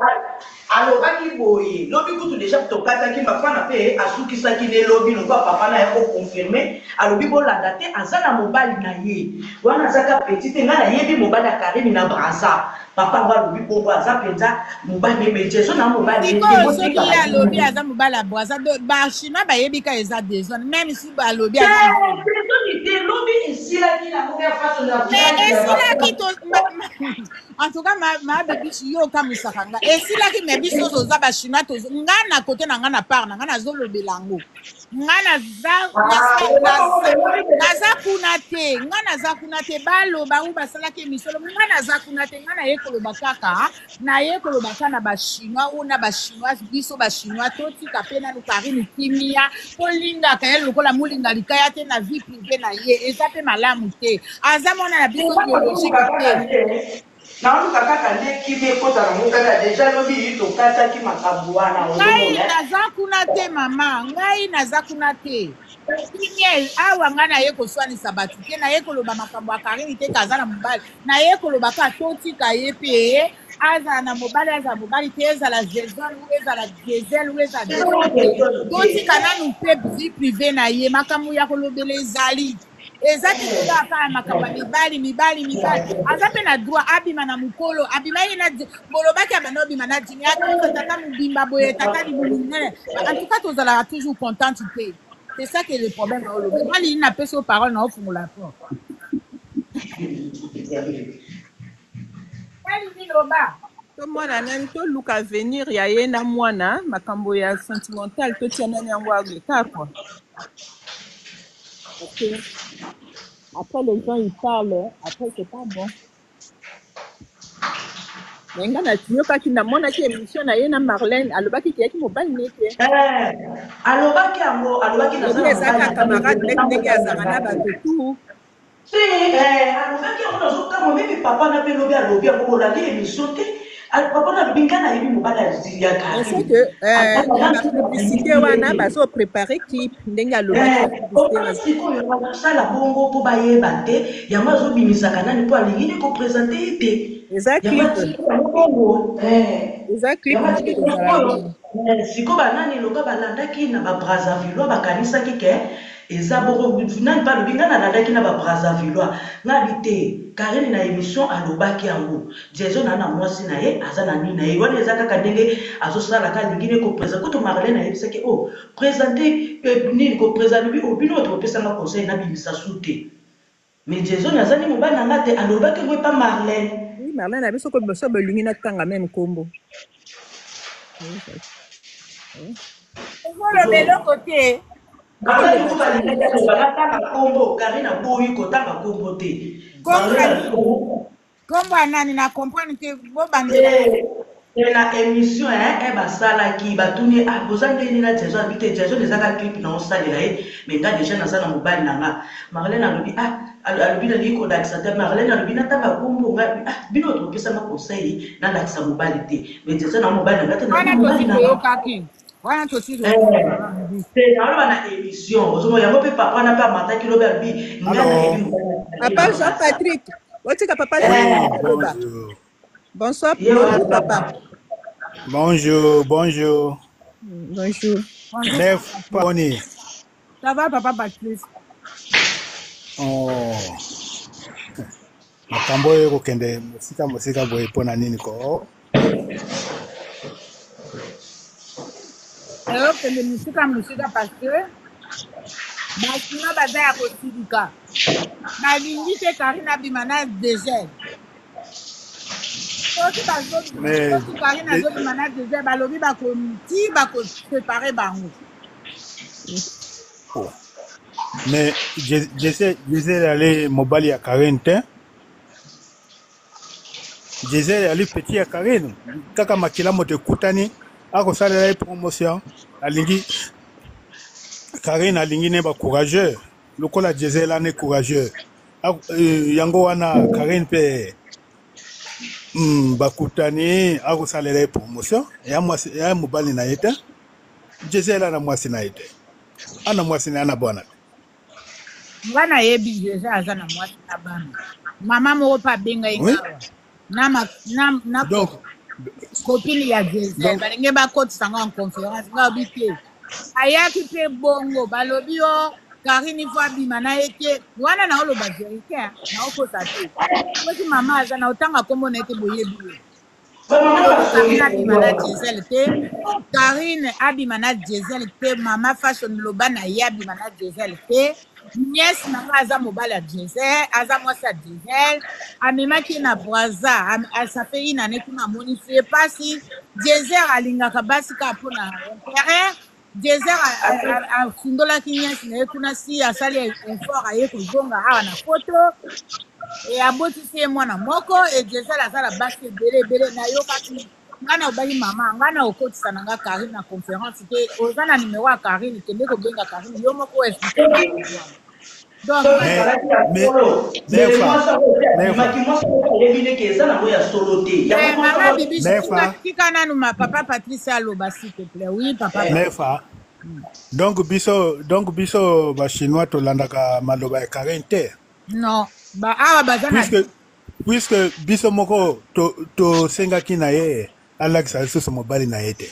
alobaki boye lobi kutu dejà tokataki mafana pe asukisaki ne lobi lokola papa na ye ko confirme alobi bolanda te aza na mobali na ye wana aza ka petit te ngai nayebi mobali ya Karine na Brazza Papa yango alobi bongo aza penza mobali ye mais Jason na mobali ye te Sikoyo soki botika ye alobi ba aza mobali ya Brazza do ba chinois bayebi ka eza Jason meme si balobi te aza mobali. Jason te lobi esilaki na ngo ya façon na Mais village ya ba esilaki to ma, ma, en tout cas ma, ma bibiche yo okamusaka nga esilaki mais biso toza ba chinois tozo nga na kote na nga na part na nga nazolobela yango nga naza naza naza naza kuna te nga naza kuna te baloba ou basalaki emission lobi nga naza kuna te nga naye koloba kaka naye koloba kaka na bachinois ou na bachinoise biso bachinois totika mpe nanu Karine kimia tolingaka ye lokola molinga likaya te na vie privée na ye eza mpe malamu te aza mwana na biso biologique te. Naoluka kaka nde kimia ekota na ngo kaka dejà lobi tokataki makambu wana Ngai ozomona naza kuna te mama, ngai naza kuna te. Kimia awa ngai naye koswanisa bato te, naye koloba makambo ya Karine te kaza na mobali. Naye koloba kaka totika ye pe azala na mobali azala mobali te ezala Jason ou ezala Diesel ou ezala Jason te. Totika nanu pe vie privée na ye, makambo ya kolobela ezali. Eza te toza kaka makambo ya mibali mibali mibali aza mpe na droit abima na mokolo abima ye na bolobaki abanda obima na jimi akima tata mobimba boye tata libumu monene en tout cas tozalaka toujours contente te c'est ça que le problème na olobi nga lini napesi yo parole na ofungola porte Nalini loba. Tomona nani toluka avenir ya ye na mwana makambo ya sentimental totia nani yango agleka quoi. Parce que après les gens ils parlent, après c'est pas bon. Mais nga nayokaki namonaki émission na ye na Marlène alobaki ke yaki mobali ne te. Eh, alobaki yango alobaki naza Lobi na eza mobali kaka na camarade neti ndenge azalaka na ngai bato tout. Te eh, alobaki yango nazokamwa meme papa na pe lobi alobi yango bolandi emission te papa na alobi ngai nayebi mobali ya Mais c'est Karine que na aza ba publicité wana bazo préparer clip ndenge alobaki na publicité omoni wana. sikoyo akosala bongo mpo bayeba te yango azobimisaka nani mpo alingi nde kopresente ye te Eza yango clip, atiki yango bongo eza clip yango ndenge atiki ekozala yango bongo. Eh, sikoyo banani loka balandaki na ba Brazzavillois bakanisaki ke eza bongo nani mpe alobi ngai nalandaki na ba Brazzavillois ngai abi te Carine na emission alobaki yango Jason aza na mwasi na ye aza na nini na ye wana eza kaka ndenge azosalaka alingi ne ko presente kutu Marlène ayebisaki oh presente eh, nini ko presente alobi oh bino bato bopesanga conseil nabimisa su te Mais Jason aza ni mobali na nga te alobaki yango epa Marlène. Oui, Marlène na biso ko biso bolingi na tanga meme kombo. Ozoloba eloko te. Marlène kutu alingaki aloba natanga kombo, Carine aboyi kotanga kombo te. Marlène Kombo ya nani na comprendre te bobandela. Eh, eh, na émission eh, eh, basalaki batuni ah, boza ndenge nini na Jason alobi te Jason eza kaka clip na osalela ye mais nga deja naza na mobali na nga Marlène alobi ah alobi nalingi kolakisa te Marlène alobi natanga kombo nga ah, bino bato bopesanga conseil nalakisa mobali te mais Jason na mobali na nga te wana tosi toyokaki wana tosi eh, te naoloba na émission ozomona yango mpe papa wana mpe amataki lobi alobi nga nayebi papa Jean Patrick Botika papa Oui, aloba. bonjour. Bonsoir, Ye wana bonjour papa. Bonjour, bonjour. Bonjour. Bonjour Nef papa. Poni. Ça va papa Patrice? Oh. Makambo oyo ekokende mosika mosika boye mpo na nini ko? Ekokende mosika mosika parce que basima baza ya kosilika. Balingi te Karine abima na Degel. Soki bazobima, Mais soki Karine azobima na Degel, balobi bako ti bako séparer bango. Oh. Mais Gisèle ali mobali ya Karine te. Gisèle ali petit ya Karine. Kaka makila moto ekutani akosalela ye promotion. Alingi Karine alingi ne ba courageux. Lokola Gisèle ane courageux. Yango wana Karine pe bakutani akosalela ye promotion ya mwasi ya mobali na ye te. Gisèle ana mwasi na ye te. Ana mwasi na ye ana bwana te. Nga nayebi Gisèle aza na mwasi na bana. Mama moko pe abenga ye Oui. awa. Na ma, na, na Donc, copine ya Gisèle donc balingi bakotisa nga en conférence nga obi te. Ayaki pe bongo balobi yo Karine il faut abima na ye te. Wana naoloba verite hein, naokosa te. Soki mama aza na otanga kombo na ye te boyebi ye. Karine abima na Diesel te. Karine abima na Diesel te. Mama Fashion loba na ye abima na Diesel te. Nièce na nga aza mobali ya Diesel, aza mwasi ya Diesel. Amemaki ye na Brazza, ça fait une année kuna amonisi ye pasi. Diesel alingaka basi kaka mpo na intérêt. Diesel afundolaki nièce na ye kuna si asali effort aye kozonga awa na poto. E abotisi ye mwana moko e Diesel aza na basi ebele ebele nayokaki nga na obaki mama nga na okotisa na nga Karine na conférence te oza na numero ya Karine kende kobenga Karine yo moko explique makambo wana donc soki Mais, ezalaki ya mais, solo mbele Nefa, mwasi yango te Nefa, abimaki mwasi yango te ayebi neke eza nango ya solo te yango eh, mwasi mama yango Bibiche tika, Nefa, tika nanu ma papa Patrice aloba s'il te plaît oui papa Patrice. Nefa. Donc biso ba chinois tolandaka maloba ya Karine te. Non ba awa baza na Puisque puisque biso moko to tosengaki na ye alakisa lisusu mobali na ye te.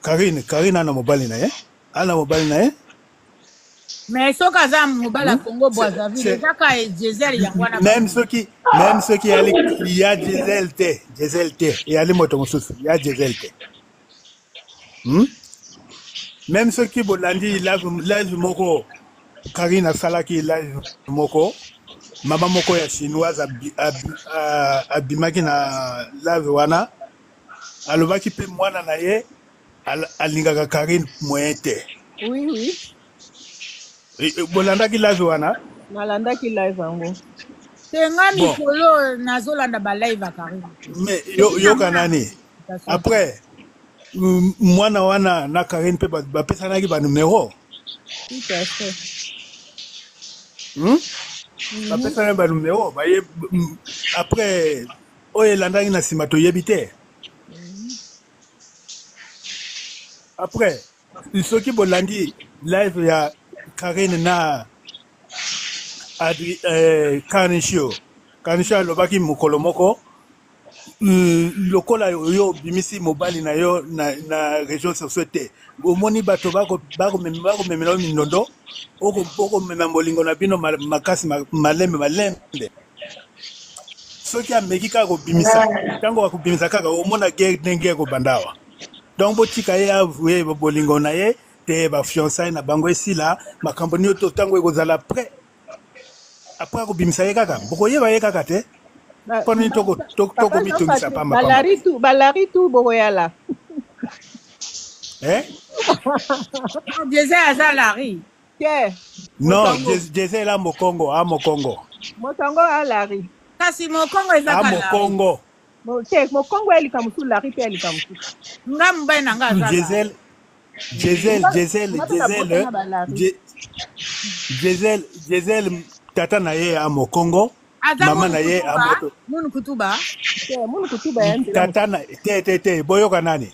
Karine, Karine ana mobali na ye, ana mobali na ye. Mais soki aza mobali ya Congo C'est Brazzaville c'est eza ka Diesel yango wana même bamona soki même soki eyali ya Diesel te, Diesel te, eyali moto mosusu, ya Diesel te. Même soki bolandi live live moko Karine asalaki live moko mama moko ya chinoise abimaki na live wana alobaki mpe mwana na ye alingaka Karine moyen te. Oui, oui. Bolandaki live wana? Nalandaki live yango. Te nga Bon, mikolo nazolanda ba live ya Karine. mais yo, yoka nani après mwana wana na Karine mpe bapesanaki ba numero. Tout à fait. Bapesanaki ba numero baye après oyo elandaki na nsima toyebi te. Après soki bolandi live ya Karine na Adri, Kanisho, Kanisho alobaki mokolo moko Lokola yo obimisi mobali na yo na réseau sociaux te, omoni bato bakomemela yo mindondo, okomema bolingo na bino makasi, malembe malembe. Soki ameki kaka kobimisa, ntango akobimisa kaka, omona guerre ndenge ekobanda awa. Donc botika ye avoue bolingo na ye te, bafiançailles na bango esila, makambo nyonso ntango ekozala prêt, après akobimisa ye kaka, bokoyeba ye kaka te. Mpo nini tokomitungisa pamba pamba? Balari tu bokoyala. Eh? Jeze aza lari te. Non, Jeze ela mokongo, a mokongo. Mokongo alari. Kasi mokongo eza a mokongo. Te, mokongo elika mosusu, lari mpe elika mosusu. Nga mobali na nga aza Gisèle, Gisèle, Gisèle, Gisèle, Gisèle, Gisèle, tata na ye a mokongo. Aza mama na ye a moto. Munu kutuba. Munu kutuba ya nzela. Tata na te te te, boyoka nani?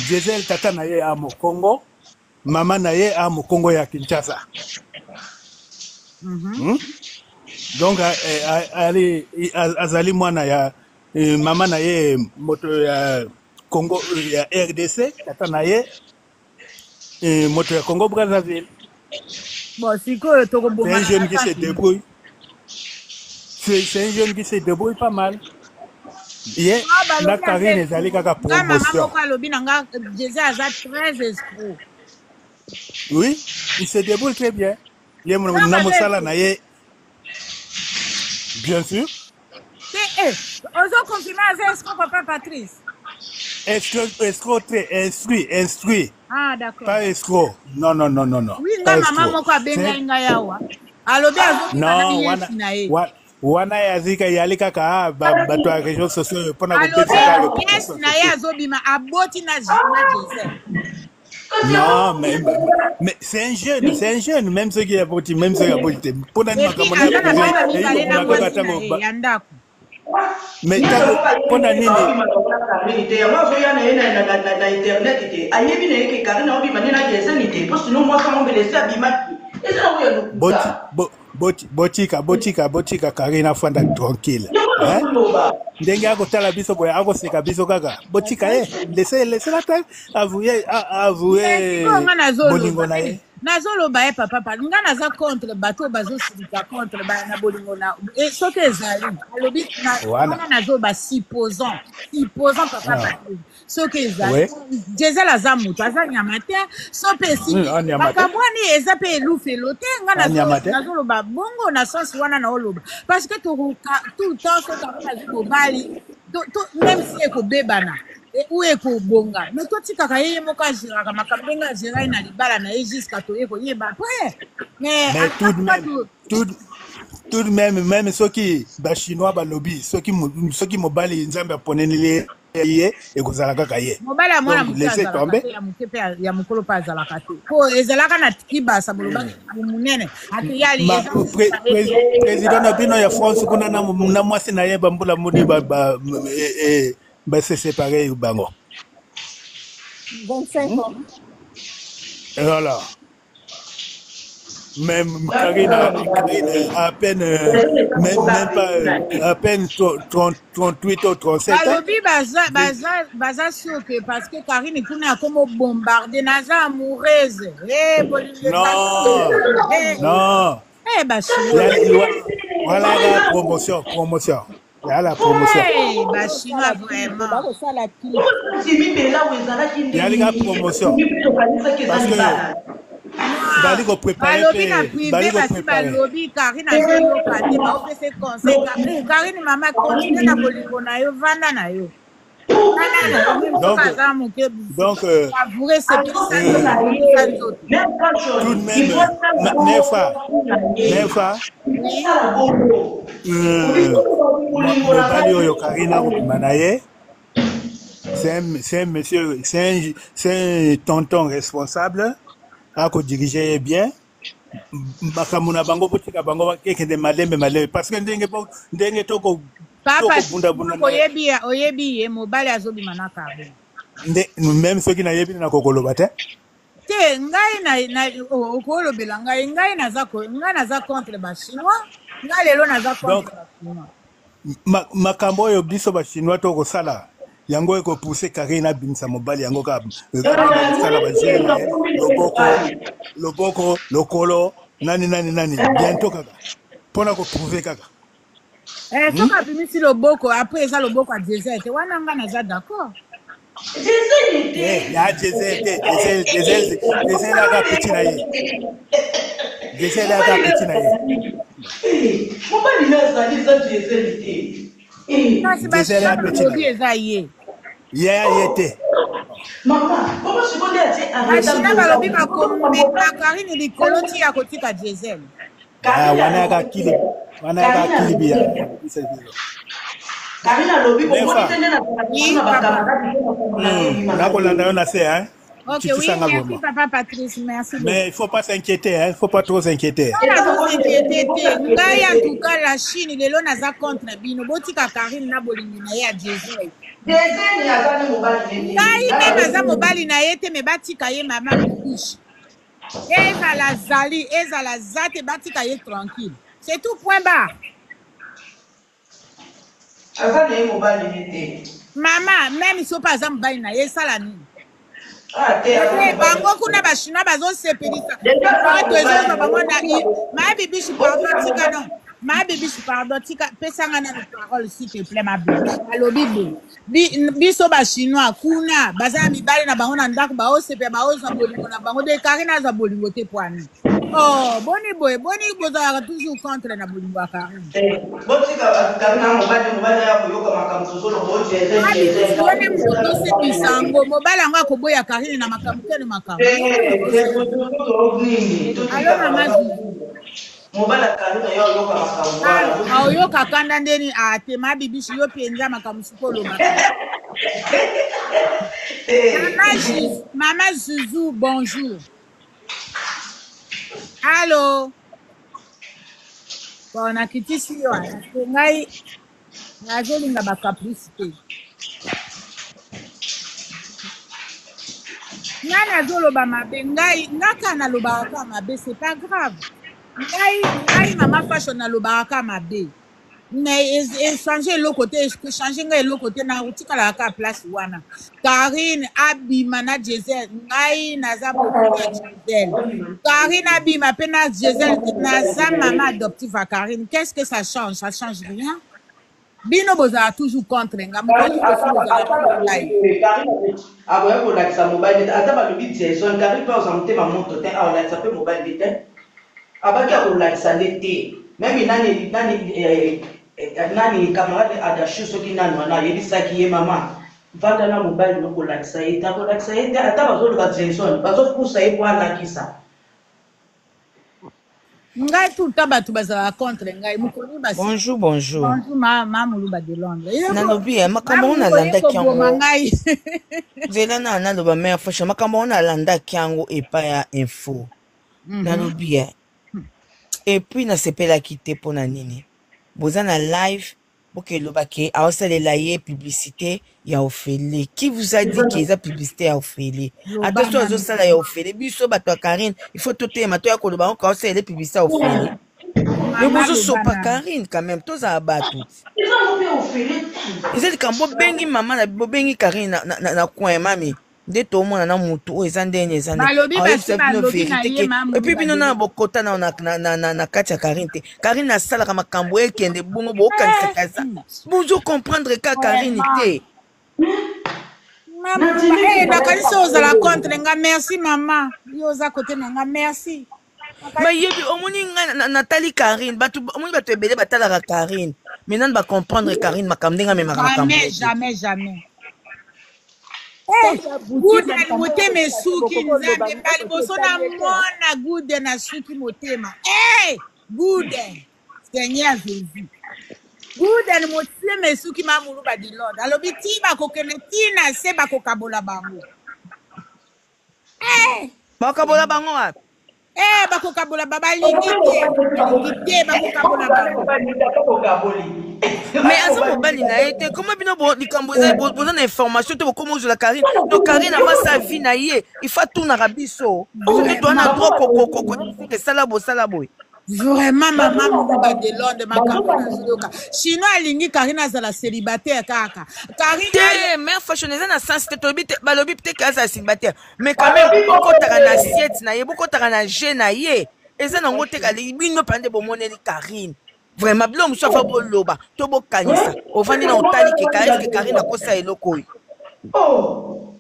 Gisèle, tata na ye a mokongo, mama na ye a mokongo ya Kinshasa. Donc ali azali mwana ya mama na ye moto ya Congo ya RDC, tata na ye moto ya Congo Brazzaville. Bon, sikoyo tokoboma. C'est un jeune qui se débrouille. C'est un jeune qui se débrouille pas mal. Ye na Karine ezali kaka promotion. Moko alobi na nga Jésus aza très escroc. Oui, il se débrouille très bien. Ye na mosala na ye, bien sûr. Te, eh, ozo confirmer aza escroc, papa Patrice? Escroc, escroc très instruit, instruit. Ah, d'accord. Pas escroc. Non, non, non, non, non. Oui, nga mama moko abengai ngai awa. Alobi azobima na yesi na ye. Wana yazika yali kaka bato ya réseaux sociaux mpona kobetisa. Alobi na ye azobima, aboti na Gisèle. Non, mais c'est un jeune, c'est un jeune, même ceux qui aboti, même ceux qui aboti. Mpona nini makambo na ya ndako? Mais ntango mpona nini? Te, yango azoya na ye na internet te, ayebi na ye ke Karine aobima nde na Geseni te, mpo sino mwasi yango mbele esi abimaki, eza nango ya lokuta. Botika, botika, botika Karine afanda tranquille. Ndenge akotala biso boye, akoseka biso kaka. Botika ye, laisse, laisse la avouer, avouer bolingo na ye. Nazoloba ye, papa, pa nga naza contre bato oyo bazosilika contre na bolingo na soki ezali alobi wana. Nazoloba supposons, supposons, papa Patrice, soki ezali Jesel aza moto, aza nyama te. So mpe esili makambo wani, eza mpe elufelo te. Nga nazoloba bongo na sens wana, naoloba parce que tokoka tout le temps. Soki yango nazwi mobali, même si ekobebana ou ekobonga, mais totikaka ye, ye moko agéraka makambo ndenge agéra ye na libala na ye jusqu'à toye koyeba après. Mais, mais tout de même, tout de même, même soki Bachinois balobi, soki mobali Nzambe aponeneli ye, ekozala kaka ye. Mobali ya mwana moke azalaka te, ya moke mpe ya mokolo mpe azalaka te, po ezalaka na kibasa bolobaki monene akeyali. Président na bino ya France kuna na mwasi na ye, bambula moni base séparé bango? 25 ans. Voilà. Même Karine, Karine à peine, même pas, à peine 30, 38 ou 37 ans. Balobi baza, baza, baza sûr que parce que Karine kuna akoma bombarde, naza amoureuse. Eh, bolingo. Non, non. Eh, Bachinois. Voilà la promotion, promotion. Il y a la promotion. Eh, Bachinois vraiment. Bakosala clip. Il y a la promotion. Parce que bali kopréparer. Balobi na privé, basi balobi Karine azoyoka te, baopesa conseil: Karine mama, continue na bolingo na yo, vanda na yo. Donc, aza moke. Donc savoure sepelisa nzoto. Tout de même, Nefa, Nefa, mobali oyo Karine akobima na ye, c'est un monsieur, c'est un tonton responsable, akodirige ye bien makambo na bango. Botika bango ekende malembe malembe, parce que ndenge toko Papa, tokobundabunda. Oyebi, oyebi ye mobali azobima na Karine? Nde même soki nayebi, na kokoloba te. Te, ngai na okolobela ngai, ngai naza contre Bachinois. Ngai lelo naza contre Bachinois. Makambo oyo biso bachinois tokosala yango ekopousse Karine abimisa mobali yango kaka kosala bajeu na ye, loboko loboko lokolo nani nani nani, bientôt kaka mpona koprouve kaka. Eh, soki abimisi loboko après eza loboko ya Diesel te, wana nga naza d'accord. Diesel te. Eh, ya Diesel te. Diesel, Diesel, Diesel aka petit na ye. Diesel aka petit na ye. Mobali na azali eza Diesel te. Kasi Diesel ya petit na balobi ye. eza ye. Ye ya ye te. Mama, bongo sikoyo nde atie Bachina balobi bakomema Karine likolo ti ya kotika Diesel. Ah, wana yaka kili, wana yaka kili biya. Karine alobi omoni te nde Oui, na papa. bakamarade. Nakolanda yo na se, hein. Ok, oui, Chitisanga merci vraiment. papa Patrice, merci beaucoup. Mais il faut pas s'inquiéter, hein. Il faut pas trop s'inquiéter. Nga nazosinquiété te. Ngai en tout cas la Chine lelo naza contre bino. Botika Karine na bolingo na ye ya Diesel. Diesel aza nde mobali nde. Ngai meme aza mobali na ye te, me batika ye mama Bibiche. Ezala zali, ezala za te, batika ye tranquille. C'est tout, point barre. Aza na ye mobali nde te. Mama, même soki aza mobali na ye, esala nini? Ah te, aza Eh, mobali. Bango kuna bachinois bazosepelisa Déjà, aza bato ezozwa mobali. bango na ma Bibiche, pardon, tika non, ma Bibiche, pardon, tika pesanga nano parole, s'il te plaît. Ma Bibiche alobi boye: biso bachinois kuna baza na mibale na bango na ndako, baosepela, baozwa bolingo na bango de Karine azwa bolingo te poani. Oh, boni boye, boni bozalaka toujours contre na bolingo ya Karine? Eh, botika Karine na mobali, mobali aya koyoka makambo tozoloba o Diesel. Ma Diesel. Bibiche, yo nde moto osepisa yango. Mobali yango akoboya Karine na makambo te, na makambo. Nini? Alo, mama Zuzu. Mobali ya Karine yo oyoka makambo wana. Aoyoka kanda ndeni ate. Ma Bibishi, yo mpenza makambo siko olobaka. Mama Zuzu, bonjour. Allo. Bon, nakitisi yo parce que ngai nazolinga bacaprice te. Ngai nazoloba mabe, ngai nga kaka nalobaka kaka mabe, c'est pas grave. Ngai mama Fashion nalobaka kaka mabe, mais echange eloko te, echange ngai eloko te, nakotikalaka kaka place wana. Karine abima na Diesel, ngai naza bokilo ya Diesel. Karine abima mpe na Diesel te, naza mama adoptive ya Karine. Qu'est-ce que ça change? Ça change rien. Bino bozala toujours contre nga, mokolo liboso bozala contre ngai. Karine akoya kolakisa mobali te, ata balobi Jason. Karine mpe aza motema moto te, akolakisa mpe mobali te. Abaki akolakisa nde te. Même nani nani nani, camarade Adashu, soki nani wana ayebisaki ye: mama, vanda na mobali no, kolakisa ye te. Akolakisa ye te, ata bazoloba Jason, bazopusa ye po alakisa. Ngai tout le temps bato bazalaka contre ngai, mokolo basi. Bonjour, bonjour. Bonjour, ma Moluba de Londres. Nalobi ya makambo ngo nalandaki koboma yango. Ngai. Nzela na naloba, mare Fasha, makambo ngo nalandaki yango epai ya info. Nalobi ya et puis nasepelaki te. Mpo na nini boza na live, bokeloba ke aosalela ye publicité ya ofele? Qui vous a dit ke eza publicité ya ofele? Ata so azosala ya ofele, biso bato ya Karine, il faut toteyema, toya koloba ngo kaosalela publicité ya ofele. Me bozosopa Karine quand même, tozala bato. Eza mpe ofele te. Eza likambo bobengi mama na bobengi Karine na coin, mami nde tomona na motu oyo eza ndenge eza nde Balobi basi aoyebisa bino balobi na vérité ye ke ma et puis bino Moluba. na bokota na kati ya Karine te. Karine asalaka makambo ekende bongo, bokanisaka eza bozo comprendre ka Karine te. Mama, nakanisi ozala contre nga. Merci mama, yo oza kote na nga, merci. Bayebi, omoni ngai natali Karine, bato omoni, bato ebele batalaka Karine, mais nani bacomprendre Karine makambo ndenge amemaka makambo Jamais. ye te. Jamais, jamais. Guden motema esuki, Nzambe, mba liboso namona Guden asuki motema. Hey, Guden, Seigneur Jésus, Guden motema esuki. Mamuluba di Londres alobi ti bakokende ntina se bakokabola bango. Hey! Bakabola bango wapi? Eh, bakokabola ba, balingi te, balingi te, bakokabola bango. Mais aza mobali na ye te. Koma bino likambo eza boza na information te, bokoma ozwela Karine. Donc Karine avasa vie na ye, il faut atunaka biso, biso nde toza na droit kokesala bosala boye. Vraiment mama Muluba de Londres makambo nazoyoka. Chinois alingi Karine azala célibataire kaka. Karine te mère fashion eza na sens te tolobi te balobi te ke azala célibataire mais quand même bokotaka na assiette na ye bokotaka na jeu na ye eza nango te kali bino mpenza nde bomoneli Karine vraiment biloko mosusu afa boloba to bokanisa ovandi na otali keka eske Karine akosa eloko oyo oh.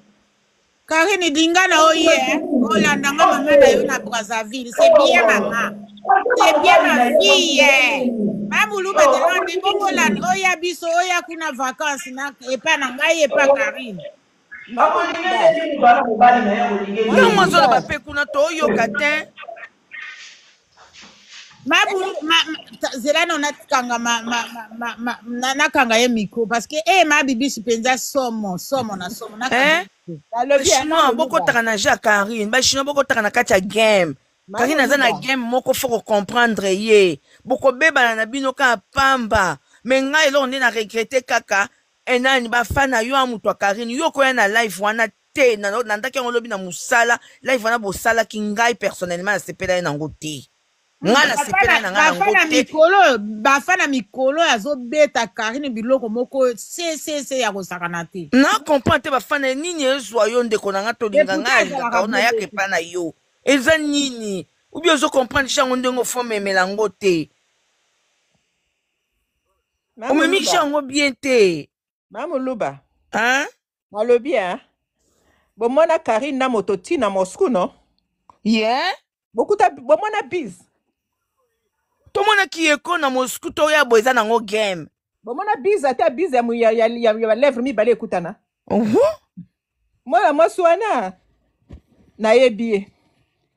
Karine dinga na oye eh? Olanda nga mama na yo na Brazzaville c'est bien mama c'est bien ma fille eh. Mamuluba de Londres bongo olanda oya biso oya kuna vacances na epa na ngai epa Karine ntango azoloba mpe kuna toyoka te Mabu, ma, ma, zela no nakanga ma, ma, ma, ma, ma, na, nakanga ye micro parce que eh ma bibishi penza somo somo na somo nakanga eh? Bachinois bokotaka na jeu ya Karine, bachinois bokotaka na kati ya game. Karine aza na game moko faut ko comprendre ye. Bokobebana na bino kaka pamba. Mais ngai eloko nde na regrette kaka enani ba fan na yo ya moto ya Karine yo okoya na live wana te nandaki yango lobi na mosala live wana bosalaki ngai personnellement nasepelaki nango te ngai nasepelaki na ngai yango te mikolo bafa na mikolo azobeta Karine biloko moko ccc ya kosakana te na comprendre te bafana nini ezwa yo ndeko na ngai tolinga ngai alingaka yo nayaka epai na yo eza nini ubi ozo comprendre yango ndenge ofomemela yango te omemiki yango bien te Mamuluba. Hein? Nalobi hein? Bomona Karine na moto ti na Moscou non? Yeah. Bokuta bomona biz. Tomonaki ye ko na Moscou toya boye eza nango game. Bomona biz ata biz ya ya ya, ya, ya lèvre mibale ekutana. Uh -huh. Mwana mwasi wana nayebi ye.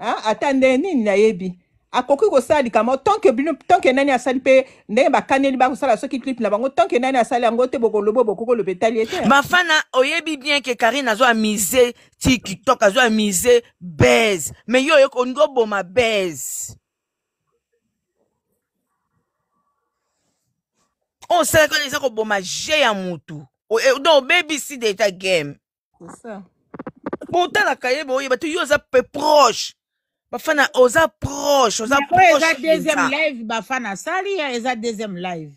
Hein? Ata nde nini nayebi. Akoki kosala likambo tant que bino tant que nani asali pe ndenge bakaneli bakosala soki clip na bango tant que nani asali yango te bokoloba bokoki koloba etali ye te. Bafana oyebi bien ke Karine azo amise TikTok azo amise buzz mais yo oyoki olingi oboma buzz. Oyo osalaki wana eza koboma jeu ya mutu. Donc obebisi deja game. C'est ça. Botalaka ye boyeba te yo oza pe proche. Bafana oza proche, oza Mais oyo eza proche deuxième mpenza. live bafana asali ya eza deuxième live.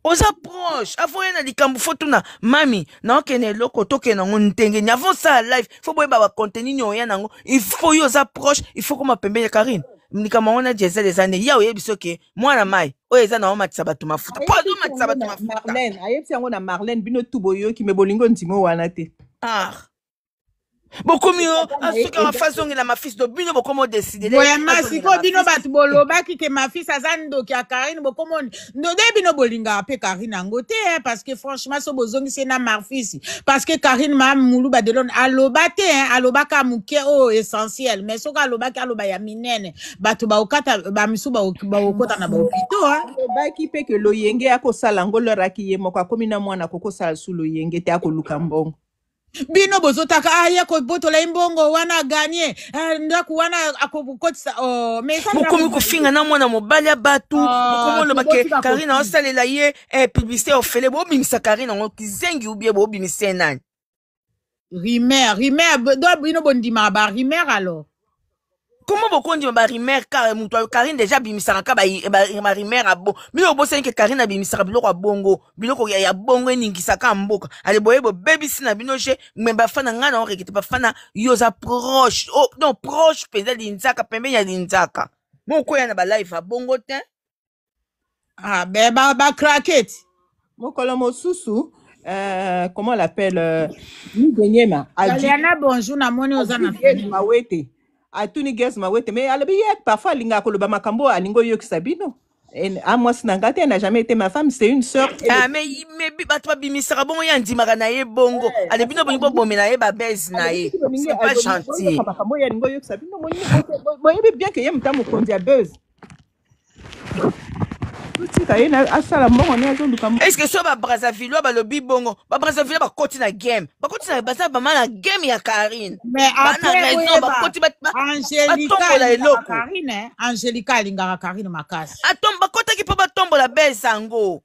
Oza proche, avant oya na likambo fo tuna mami naokende eloko tokende yango ndenge nini avant osala live fo boyeba ba contenu nini oya nango il faut yo oza proche il faut koma pembeni ya Karine likambo yango na Gisèle eza nde ya oyebi soki mwana mai oyo eza na omatisa bato mafuta mpo Ayebisi azomatisa yango bato na mafuta Marlène, ayebisi yango na Marlène bino tu boyoki me bolingo ndimo wana te. Ah. Bokomi yo Eza na ye soki eza afazongela mafisi do bino bokomi odeside Vraiment sikoyo bino bato bolobaki ke mafisi aza ndoki ya Karine bokomoni nde bino bolingaka mpe Karine yango te hein, parce que franchement so bozongisi ye na marfisi parce que Karine ma Muluba de Londres aloba te hein, alobaka moke oyo essentiel mais soki alobaki aloba ya minene bato baokata bamisu baokota na bahopitaux hein. Alobaki mpe ke loyenge akosala yango lor aki ye moko akomi na mwana akokosala su loyenge te akoluka mbongo. Bino bozotaka ah, ye kobotola ye mbongo wana aganye ah, ndako wana akokotisa oh, mais eza ndako Bokomi kofinga na mwana mobali ya bato oh, bokomi oloba ke tobotika Karine kofinga aosalela ye eh, publicité ofele bobimisa Karine yango kizengi ubie bobimisa ye nani Rumeur, rumeur, do bino bondimaka ba rumeur alors. Comment bokondima ba rumeur car moto Karine déjà abimisaka ka ba, ba, ba rumeur ya bo bino bobosani ke Karine abimisaka biloko ya bongo biloko ya, ya bongo eningisaka mboka ale boye bobebisi na bino je me bafana ngai na orekete bafana yo oza proche oh, non proche mpenza linzaka pembeni ya linzaka mokoya na ba live ya bongo te Ah ben ba ba craquer. Mokolo mosusu comment on l'appelle Migue Nyema adui Galiana bonjour namoni oza adui na Gaz fenêtre. Mawete atuni Gaz Mawete mais alobi ye parfois alingaka koloba makambo oyo alingi oyokisa bino a mwasi na nga te elle n'a jamais été ma femme c'est une sœur elle Ah, mais, mais bato babimisaka bongo ye andimaka na ye bongo Eh, ale bino bolingi bobomela ye babese na alobi ye soki bolingi c'est pas gentil boyoka makambo oyo alingi oyokisa bino boyebi bien ke ye moto mokonzi ya buzz totika ye asala mbongo ne azoluka est ce que so ba Brazzavillois balobi bongo ba Brazzavillois bakoti na game bakoti na baza bama na game ya Karine Mais ba na après raison oyeba bakoti Angelica batombola alingaka eloko Karine, hein? Angelica alingaka Karine makasi. atom bakotaki mpo batombola bese yango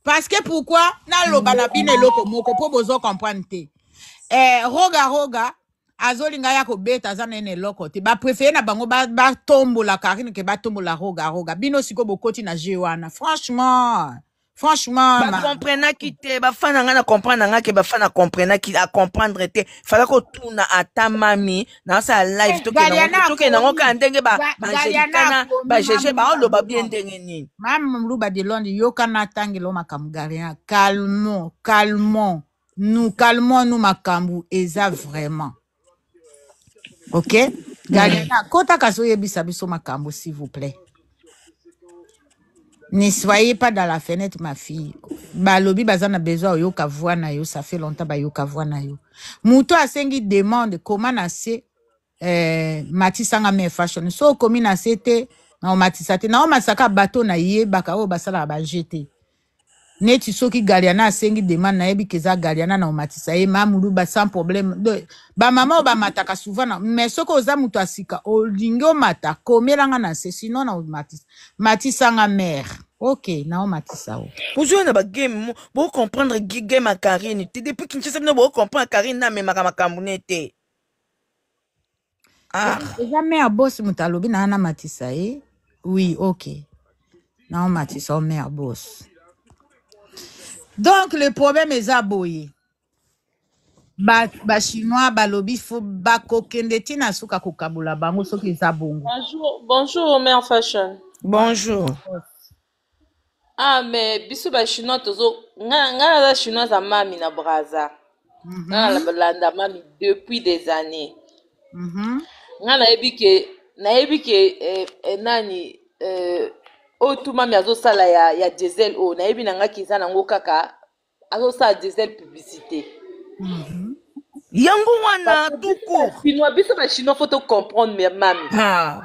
Parce que pourquoi naloba na bino eloko moko po bozo comprendre te. Eh, roga roga Azolinga ya kobeta, aza na ye na eloko te. Baprefere na bango batombola Karine ke batombola Roga Roga. Bino sikoyo bokoti na jeu wana. Franchement, franchement, Bakomprenaki te, bafan na ngai na comprendre na ngai ke bafan na comprenaki, acomprendre te. Fala kotuna ata mami naosala live, tokende Galiana tokende nango akomi kaka ndenge Galiana baangélikana akomi bagege Mamu Luba baoloba de bien Londres. ndenge nini. Mamu Luba de Londres, yoka natangelo makambo Galiana. Calmons, calmons. Nous calmons nous makambo eza vraiment. OK? Galiana, kota kasi oyebisa biso makambo s'il vous plaît. Ne soyez pas dans la fenêtre, ma fille. Balobi baza na besoin oyoka voix na yo, ça fait longtemps bayoka voix na yo. Muto asengi demande comment na se matisanga me fashion. So okomi na se te, na omatisa te. Na omatisaka bato na yebaka oyo basalaka ba jete. Neti soki Galiana asengi demande, nayebi ke eza Galiana, na omatisa ye mamuluba sans problème. Ba mama oyo bamataka souvent na, mais soki oza moto ya sika olingi omata, komelanga na se, sinon na omatisa. Matisanga mère. Ok, na omatisa o. Bozwa na bagame, bocomprendre game ya Karine te. Depuis Kinshasa bino bocomprendre Karine na amemaka makambo ne te. Ah. Eza mère boss moto alobi na na matisa ye. Oui, ok. Na omatisa o mère boss. Donc le problème eza boye. Ba, ba chinois balobi fo bakokende ntina suka kokabola bango soki eza bongo. Bonjour, bonjour, Mère Fashion. Bonjour. Ah, mais biso ba chinois tozo nga nga naza chinoise ya mami na Brazza. Nga nalanda mami depuis des années. Nga nayebi ke nani oyo tu mami azosala ya diesel oyo nayebi na nga ki eza nango kaka azosala diesel publicité. Yango wana tout court. Chinois, biso ba chinois faut to comprendre mais mami. Ah.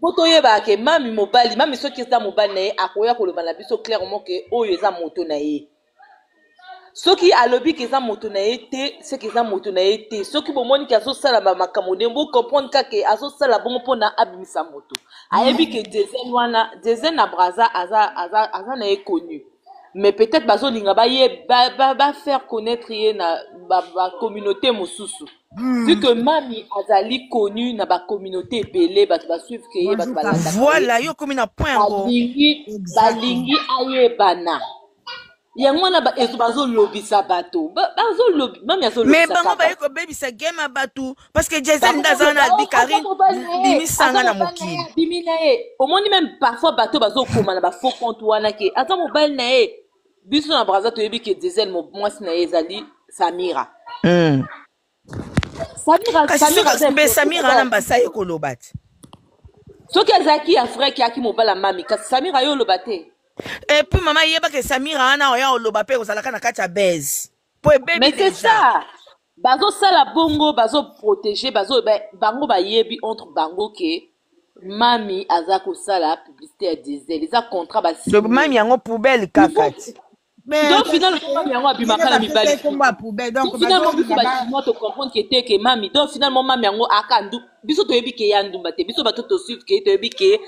Po toyeba ke mami mobali, mami soki eza mobali na ye akoya koloba na biso clairement ke oyo eza moto na ye. Soki alobi ke eza moto na ye te, c'est que eza moto na ye te. Soki bomoni ke azosala ba makambo ndenge, bo comprendre kaka ke azosala bongo mpona abimisa moto. Ayebi ke diesel wana, diesel na Brazza aza na ye connu. Mais peut-être bazolinga ba ye, ba, ba, ba faire connaître ye na ba, ba communauté mosusu. Vu que mami azali connu na ba communauté ebele, bato ba suivre ke ye, bato Bonjour, balandaka ye. Voilà, yo komi na point yango. Balingi, Exactement. balingi ayebana. Yango wana ba, ezo bazolobisa bato. Ba, bazolobi, mami Mais azolobisa bango kaka. baye kobebisa game ya bato parce que Jason Bango nde aza na bazo- abi aza Karine mobali na ye, bimisanga aza na mobali na ye, mokili. abimi na ye. Omoni même parfois bato bazokoma na ba faux compte wana ke aza mobali na ye. Biso na Brazza toyebi ke Diesel mwasi na ye ezali Samira. Samira, Kasi Samira soki aza mbe influenceuse, Samira aza wana mbasa ye koloba te. Soki azalaki ya vrai ke aki mobali ya mami, kasi Samira yo oloba te. Et puis mama yeba ke Samira wana oya oloba pe kozalaka na kati ya base. Po ebebi Mais c'est déjà. ça. Bazosala bongo, bazo protéger, bazo ba, bango bayebi entre bango ke mami aza kosala publicité ya diesel, eza contrat ba Donc signé. mami yango poubelle kaka ti. Mais Donc finalement mami yango abimaka na mibali. bapesa kombo ya poubelle, donc Donc finalement biso bazolinga ba ba chinois to comprendre ke te ke mami, donc finalement mami yango aka ndu, biso toyebi ke ya ndumba te, biso bato to suivre ke toyebi ke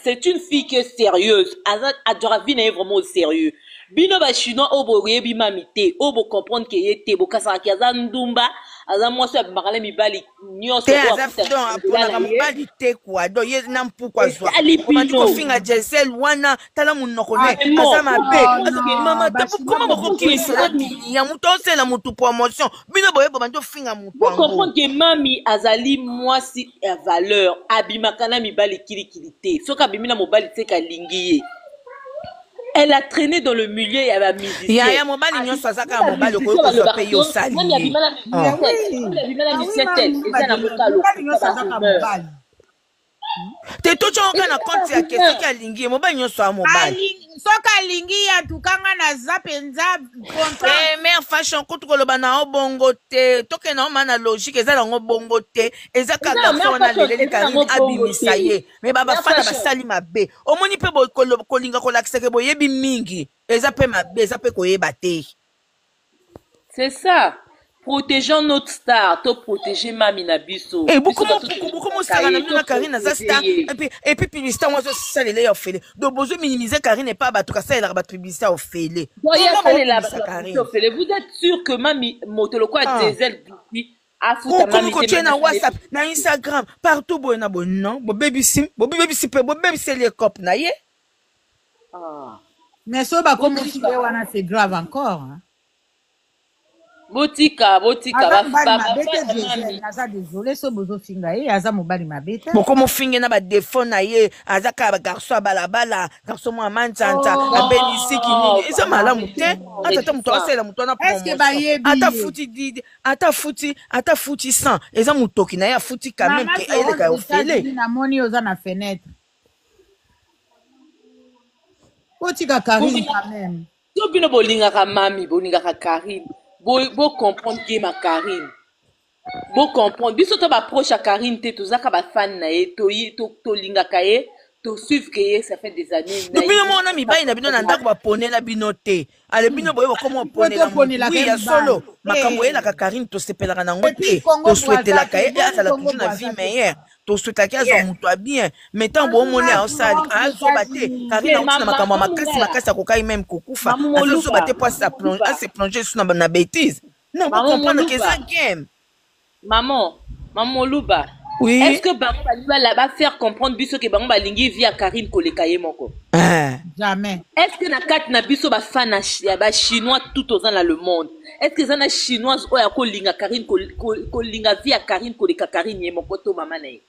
c'est une fille qui est sérieuse, aza adora vie na ye vraiment au sérieux. Bino ba chinois oyo boyebi mami te, oyo bo comprendre ke ye te, bokasaka ke aza ndumba, aza mwasi oyo abimaka na mibali nyonso Te oyo aza akutaka donc na nzela aponaka na ye. mobali te quoi. Donc ye na mpuku azwa. Etali Obandi bino. kofinga Gisèle wana tala monoko ne Vraiment. aza mabe. Non, Aza non, mama ba ta chinois koma bokoki bokokimisela mami. ya moto osela motu promotion. Bino boye bobandi ofinga motu Bo yango. comprendre que mami azali mwasi ya valeur, abimaka na mibali kilikili te. Soki abimi na mobali te kalingi ye. Elle a traîné dans le milieu ya ba musicien. Ya ya mobali nyonso aza kaka mobali okoki kozwa pe yo osali Mami ye. abima na Ah. musicien tel, mami abima na Ah oui, musicien mami, tel, eza na mobali mboka mobali nyonso lokuta ba aza kaka rumeur. mobali. Te totya ngo kaka na Eza compte ya ke rumeur. soki alingi ye mobali nyonso ya mobali. Soki alingi ye atuka nga naza mpenza content. Eh, mère fashion kutu koloba na yo bongo te, tokende na yo ma na logique eza nango bongo te, eza kaka Eza na garçon mère wana fashion, aleleli eza Karine nango bongo abimisa te. ye me Mère babafana fashion. basali mabe. Omoni mpe kolinga kolakisa ke boyebi mingi eza mpe mabe, eza mpe koyeba te. C'est ça. Protégeons notre star, to protéger mami na biso. Eh, Biso bato boko tolingaka mosaka na ye, bino to na Karine aza protéger star ye. et puis publicité yango azosalela ye ofele. Donc bozo minimiser Karine epa bato kasalelaka bato publicité ya ofele. Bon, ye Comment asalela bokobimisa bato ya Karine? ofele. Vous êtes sûr que mami moto lokola Ah. Diesel Gucci Afuta Okomi mami te kotie mami na asali WhatsApp, na Instagram, partout boye na boye. Non, bobebisi, bobebisi pe bobebiseli ye cope na ye. Ah. Mais soki bakomi Botika. ye wana c'est grave encore. Hein. Botika, botika Aza ba mobali ba mabe te ba Gisèle, mami. naza désolé so bozofinga ye aza mobali mabe te. Bokomofinge na badefo na ye, aza kaka bagarso ya balabala, garso mwa manzanza, abelisiki Non, nini, eza malamu te. arrêtez Ata ta moto ça. asalela moto wana Est-ce que promotion, bayebi ata ye? futi didi, ata futi, ata futi 100, eza motoki na ye afuti quand même Mama ke ayeleka Florence ofele. États-Unis namoni oza na fenêtre. Botika Karine Bolinga quand même. to bino bolingaka mami, bolingaka Karine. Bo bo comprendre game ya Karine. Bo comprendre biso to ba proche ya Karine te, tozaka ba fan na ye, to tolingaka ye, to suivre ke ye ça fait des années na bino ye. moko na mibali na bino na ndako baponela bino te, ale bino boye bakoma Po oponela motu. toponelaka Wi ye ya mibali. solo, makambo Eh. eyelaka Karine tosepelaka nango Et puis te, Congo Brazza toswetelaka te, ye boni azala Congo toujours na vie Brazza te. meilleure, toswetelaka ye azwa moto ya bien, mais ntango Bonjour boomoni ma aosala Florence azoba te. États-Unis. Karine Te auti na mama makambo ya makasi mongala, makasi, akokai meme kokufa, mamu azozoba moluba, te po moluba, ase plonge su na bêtise. Non, mamu bocomprendre ke eza moluba. game. Maman, maman Luba, Oui. est-ce que bango balingi ba faire comprendre biso que bango balingi vie ya Karine koleka ye moko? Ah. Jamais. Est-ce que na kati na biso ba fan ya ba chinois tout oza na le monde? Est-ce que eza na chinoise oyo akolinga Karine kolinga vie ya Karine koleka Karine ye moko to mama na ye?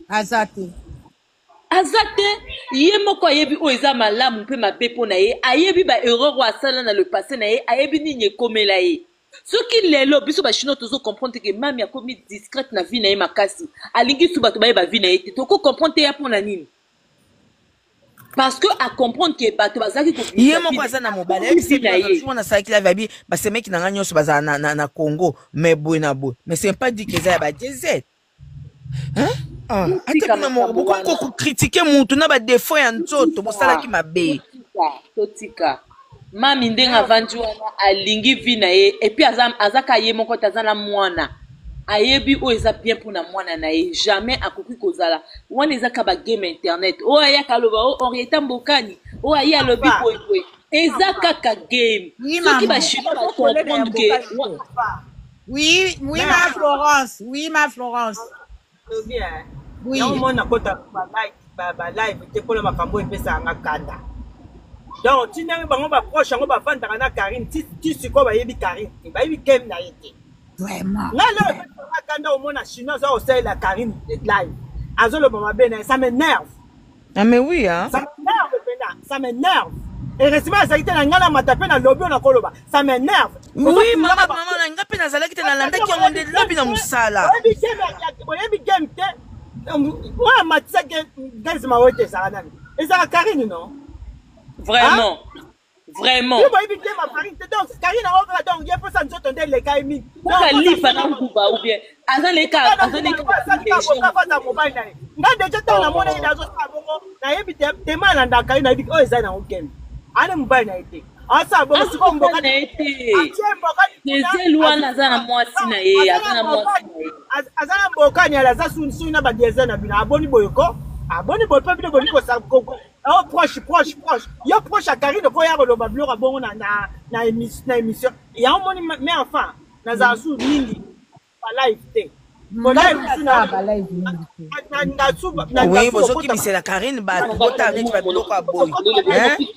Aza te. Aza te, ye moko ayebi oyo eza malamu mpe mabe mpo na ye, ayebi ba erreur oyo asala na le passé na ye, ayebi nini ekomela ye. Soki lelo biso ba chinois tozo comprendre te que mami akomi discrète na vie na ye makasi, alingi su bato bayeba vie na ye te, toko comprendre te ya mpo na nini? Parce que a comprendre que bato bazalaki kobimisa Ye vie moko na aza ye, na mobali, akomi ayebisi vie na bino ye. jour wana asalaki live abi basemeki na ngai nyonso bazala na, na, na Congo, mais boye na boye, mais c'est pas dit que eza ya ba DZ. Hein? Ah, ata Totika bino moko makambo bokomi wana. kokritike mutu na badefo ya nzoto, bosalaki Totika, mabe. totika, totika. Mami ndenge avandi wana alingi vie na ye, et puis aza aza ka ye moko te, aza na mwana. Ayebi oyo eza bien mpona mwana na ye, jamais akoki kozala wana eza ka ba game internet. Oyo ayaka aloba o Henrietta Mbokani, oyo aye alobi boye boye. Eza kaka game. Oui Soki ba maman. chinois ba Ozo kolela ya comprendre que mbokani te. Oui, oui ma Florence, oui ma Florence. Lobi, eh. Oui. Yango mona kota ba live ba, ba live te mpona makambo oyo epesaka nga kanda. Donc ti ndenge bango baproche yango bavandaka na Karine ti ti sikoyo bayebi Karine te, bayebi game na ye te. Vraiment. Nga lelo epesaka nga kanda omona chinois aza kosalela Karine live azoloba mabe na ye, ça m'énerve. Ah mais oui hein. Ça m'énerve pena, ça m'énerve. Heureusement azalaki te na ngai na mata mpe na lobi oyo nakoloba, ça m'énerve. Oui mama, mama na nga mpe nazalaki te, nalandaki yango nde lobi na mosala. Boyebi game te, oyo amatisaki Gaz Mawete ezalaka nani? Ezalaka Karine non? Vraiment. Vraiment. Yo boyebi game ya Karine te, donc Karine yango kaka donc ye mposa nzoto nde eleka ye mingi. Kaka lipa na nguba ou bien aza leka aza leka aza mobali na ye. Nga deja ntango namoni ye azosala bongo nayebi te tema alandaka ye, nayebi oyo eza nango game ane mobali na ye te asala bongo sikoyo mboka na ye te. Atie mboka Gisèle wana aza na mwasi na ye, aza na mwasi na ye. Aza na mbokani ala aza suni na badiezel na bino aboni boye ko aboni boye mpe bino bolingi kosa oh proche proche proche yo proche ya Karine ko ya koloba biloko ya bongo na na na émission na émission yango moni mais enfin nazala su mingi ba live te. Bo live su na ba live mingi te. Na na su na Oui, bozokimisela Karine bato botala neti ba biloko ya boye. Hein?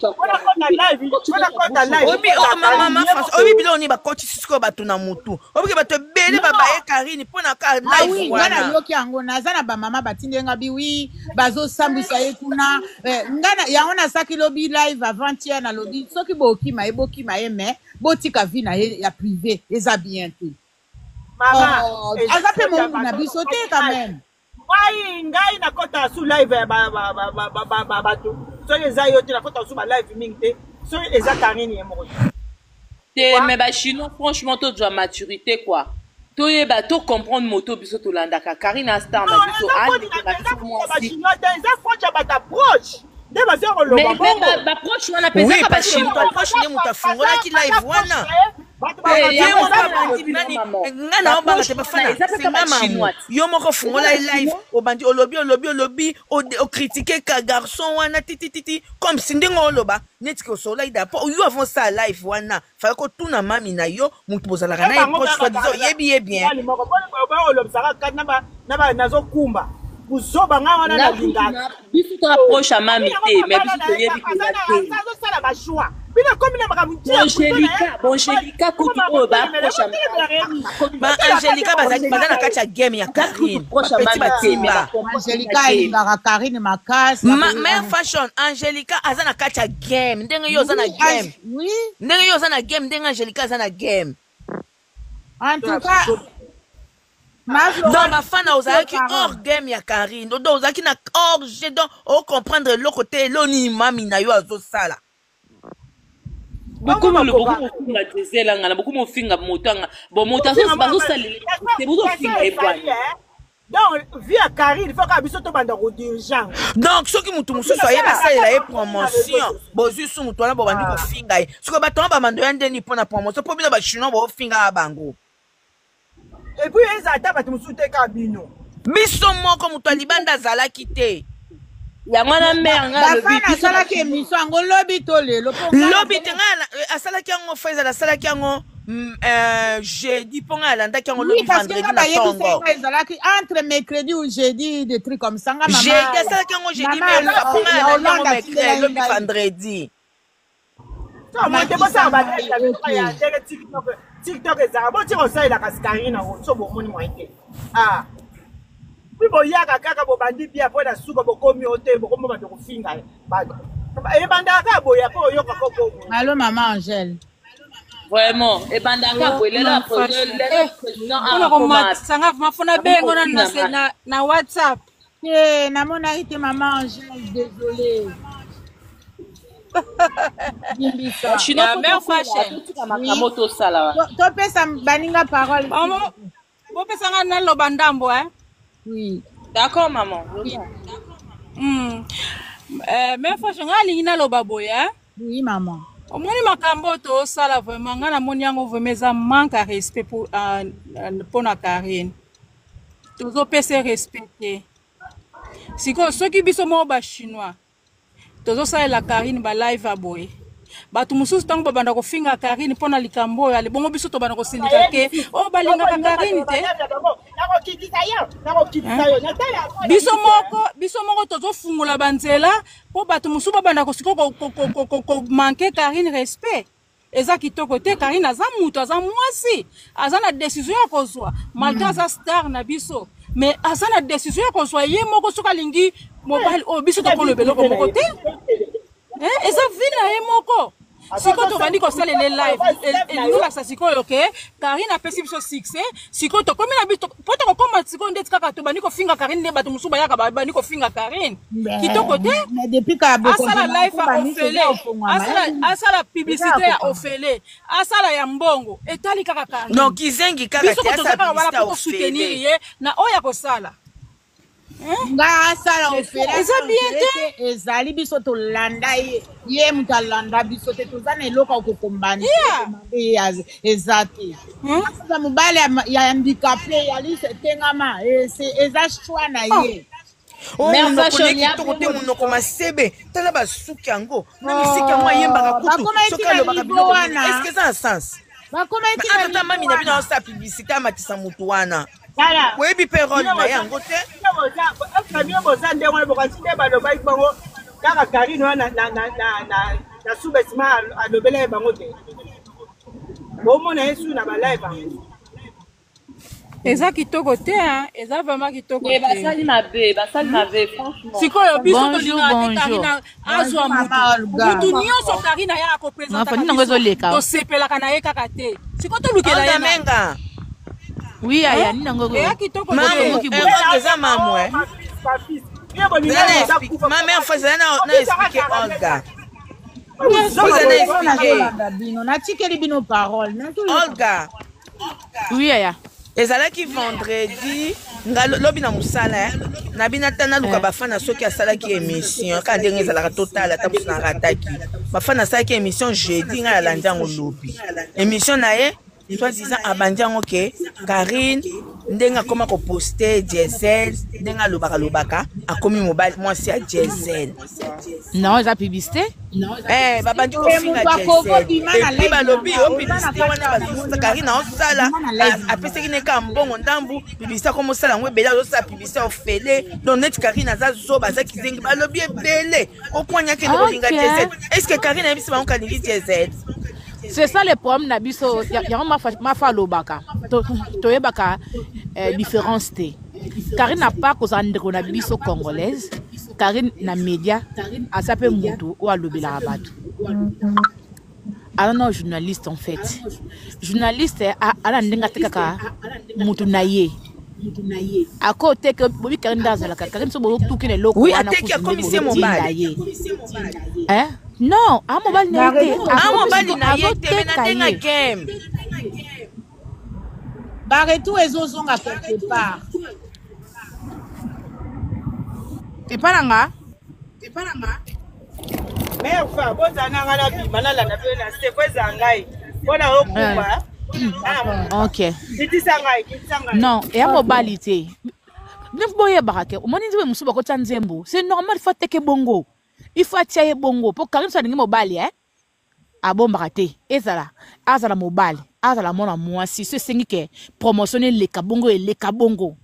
Obi oh mama mama France, obi biloko ni bakotisi sikoyo bato na mutu. Obi bato ebele babaye Karine mpo na ka Ah live oui, nga wana. nayoki yango, naza na bamama batindi nga bi oui, bazosambwisa ye kuna. Eh, nga na yango nasaki lobi live avant-hier, nalobi soki bokima ye bokima ye mais botika vie na ye ya privé eza bien te. Mama, Oh, aza mpe mongu na biso te quand même. Ngai ngai nakota su live ya bato soki eza yo te, nakota su ba live mingi te soki eza Karine ye moko te. Te mais ba chinois franchement tozwa maturité quoi. Toyeba to comprendre moto biso tolandaka Karine a star na biso alekela biso mwasi. Chinois te, eza proche ya bato approche nde baza koloba Mais bongo. ba proche wana Oui, mpe ezaka ba parce que moto chinois. approche nde moto afungolaki live wana. Ye moko abandi nani nga na obanga te bafana senga mamu yo moko fungola ye live obandi olobi olobi olobi okritike ka garçon wana titititi comme si ndenge oloba neti ke osolola ida po yo avant osala live wana fallait kotuna mami na yo motu bozalaka na ye proche soit disant oyebi ye bien olobisaka kati na nazokumba buzoba ngai wana nalingaka biso toza proche ya mami te mais biso toyebi mpenza te azosala bachoix bino ekomi na makambo bongelika bongelika kutu oyo baproche ba angelika baza na kati ya game ya karine bapeti batimba angelika alingaka karine makasi mare fashion angelika aza na kati ya game ndenge yo oza na game ndenge yo oza na game ndenge angelika aza na game en tout cas donc bafana ozalaki hors game ya karine donc ozalaki na hors jeu donc ocomprendre eloko te elo nini mami na yo azosala bokomofinga diesel anga na bokomofinga moto anga bon moto bazosalela te bozofinga ye bwani donc vie ya karine il faut kaka biso tobanda kodirige yango donc soki moto mosusu aye basalela ye promotion bozwi su moto wana bobandi ah. kofinga ye soki bato wana bamando ya ndeni mpo na promotion mpo bino bachinois bofingaka bango epuis eza ata bato mosusu te kaka bino biso moko moto ya libanda azalaki te yango wana mare nga alobi asalaki émission yango lobi to lelo lobi te ngai eh, asalaki yango faisal asalaki yango euh, jeudi mpo ngai alandaki yango lobi vendredi na ntongo ezalaki entre mercredi ou jeudi des trucs comme ça nga mama jeudi asalaki yango jeudi mais mpo ngai alandaki yango mercredi lobi vendredi te bosala badaya ndenge tiktok tiktok ezalaka botika osalelaka scarine yango so bomoni moyen te ah pi boyaka kaka bobandi bia mpo na suka bokomi o te bokomi bato kofinga bato ebandaka kaka boya mpo oyoka koko alo mama angèle vraiment ebandaka boye lelo président mpona komatisa nga vraimen fona bengo nanu na whatsapp Te, namonaki te mama Angèle, désolé. Limbisa. Chinois Ya faut mère tokola, fashion. totika makambo tosala wana. Topesa baninga parole. Maman, bopesa nga naloba ndambo eh. Oui. D'accord maman. Eh, mère fashion nga alingi naloba boye eh. Oui maman. Omoni makambo oyo tosala vraiment nga namoni yango vraiment eza manque ya respect pour, uh, mpona Karine. Tozopesa ye respect te. Sikoyo soki biso moko ba chinois tozosalela Karine ba live ya boye bato mosusu ntango babanda kofinga Karine mpo na likambo oyo ale bongo biso tobanda kosilika ke oyo oh, balingaka Karine te biso moko biso moko tozofungola banzela mpo bato mosusu babanda kosikoyo komanke Karine respect Eza kitoko te Carine aza mutu aza mwasi aza na decision ya kozwa malgre aza star na biso mais aza na decision ya kozwa ye moko soki alingi mobali oyo biso tokoloba eloko moko te eh, eza vie na ye moko sikoyo tobandi kosalela live elingi olakisa sikoyo ke Karine apesi biso succès sikoyo tokomi na biso mpo tokokoma sikoyo ndeti kaka tobandi kofinga Karine nde bato mosusu bayaka babandi kofinga Karine kitoko te asala life ya ofele asala publicité ya ofele asala ya mbongo etali kaka Karine non kizengi kaka biso toza kaka wana mpo tosoutenir ye na oyo akosala nga asala ofele eza bien te ezali biso tolanda ye ye moto alanda biso te toza na eloko ya kokombani eza te aza mobali ya handicapé ya liso etengama eza choix na ye oh. Oh, monoko ne kitoko te monoko masebe tala basuki yango na misiki yango ayembaka oh, kutu soki alobaka biloko eske eza na sens ata mami na bino aosala publicité amatisa motu wana oyebi mpe role na ye yango te bino boza ndenge wana bokanisi nde balobaki bango kaka karine wana na subesima alobela ye bango te bomona ye su na balive yango eza kitoko te hein? Eza vraiment kitoko te basali mabe basali mabe franchement sikoyo biso tolingaka te karina azwa mutu mutu nyonso karina ye akopresentaka tosepelaka na ye kaka te sikoyo tolukela ye menga oui aya nini yango eya kitoko eza mamu eh ma mère faisait na expliquer Olga natikeli bino parole Olga Oui, yaya. Ezalaki vendredi, nga lobi na musala eh. Na bino ata naluka eh. Bafana soki asalaki émission kaka ndenge ezalaka totala ata mosu narataki. Bafana asalaki émission jeudi, ngai nalandi yango lobi. Émission na ye soit disant abandi yango ke Karine ndenge akoma koposte Diesel, ndenge alobaka lobaka akomi mobali mwasi ya Diesel. Non, eza publicité. Eh, babandi kofinga Diesel epuis balobi yo publicité wana bazosa Karine aosala, apesaki ne kaka mbongo ndambu publicité akoma osala yango ebele, azosala publicité ofele. Donc neti Karine aza zoba, aza kizengi, balobi ebele okwani akende kolinga Diesel. Est ce que Karine ayebisi bango kalingi Diesel? C'est ça le problème na biso yango. Mafa alobaka, toyebaka différence te. Karine na pa kozala ndeko na biso congolaise, Karine na média aza mpe motu oyo alobelaka bato. Aza na journaliste, en fait journaliste ala ndenge atekaka motu na ye akoteka. Bobi Karine nde azalaka Karine so botuki na eloko wana ateki, akomisi mobali ye. Non, a mobali na ye te. A mobali na ye te, me na ndenge game. Baretour ezozonga quelque part. Epa na nga. Mère fa bozala na ngai, nabima nalanda mpe na se po ezala ngai mpona okumba. Ok. Kitisa ngai, kitisa ngai. Non, eya mobali te. Bino boyebaka ke omoni nzembo mosusu bakotia nzembo, c'est normal, faut ateke bongo, il faut atia ye bongo mpo Karine so alingi mobali abombaka te. Ezala azala mobali, azala mwana mwasi, so esengi ke promotion eleka bongo, eleka bongo.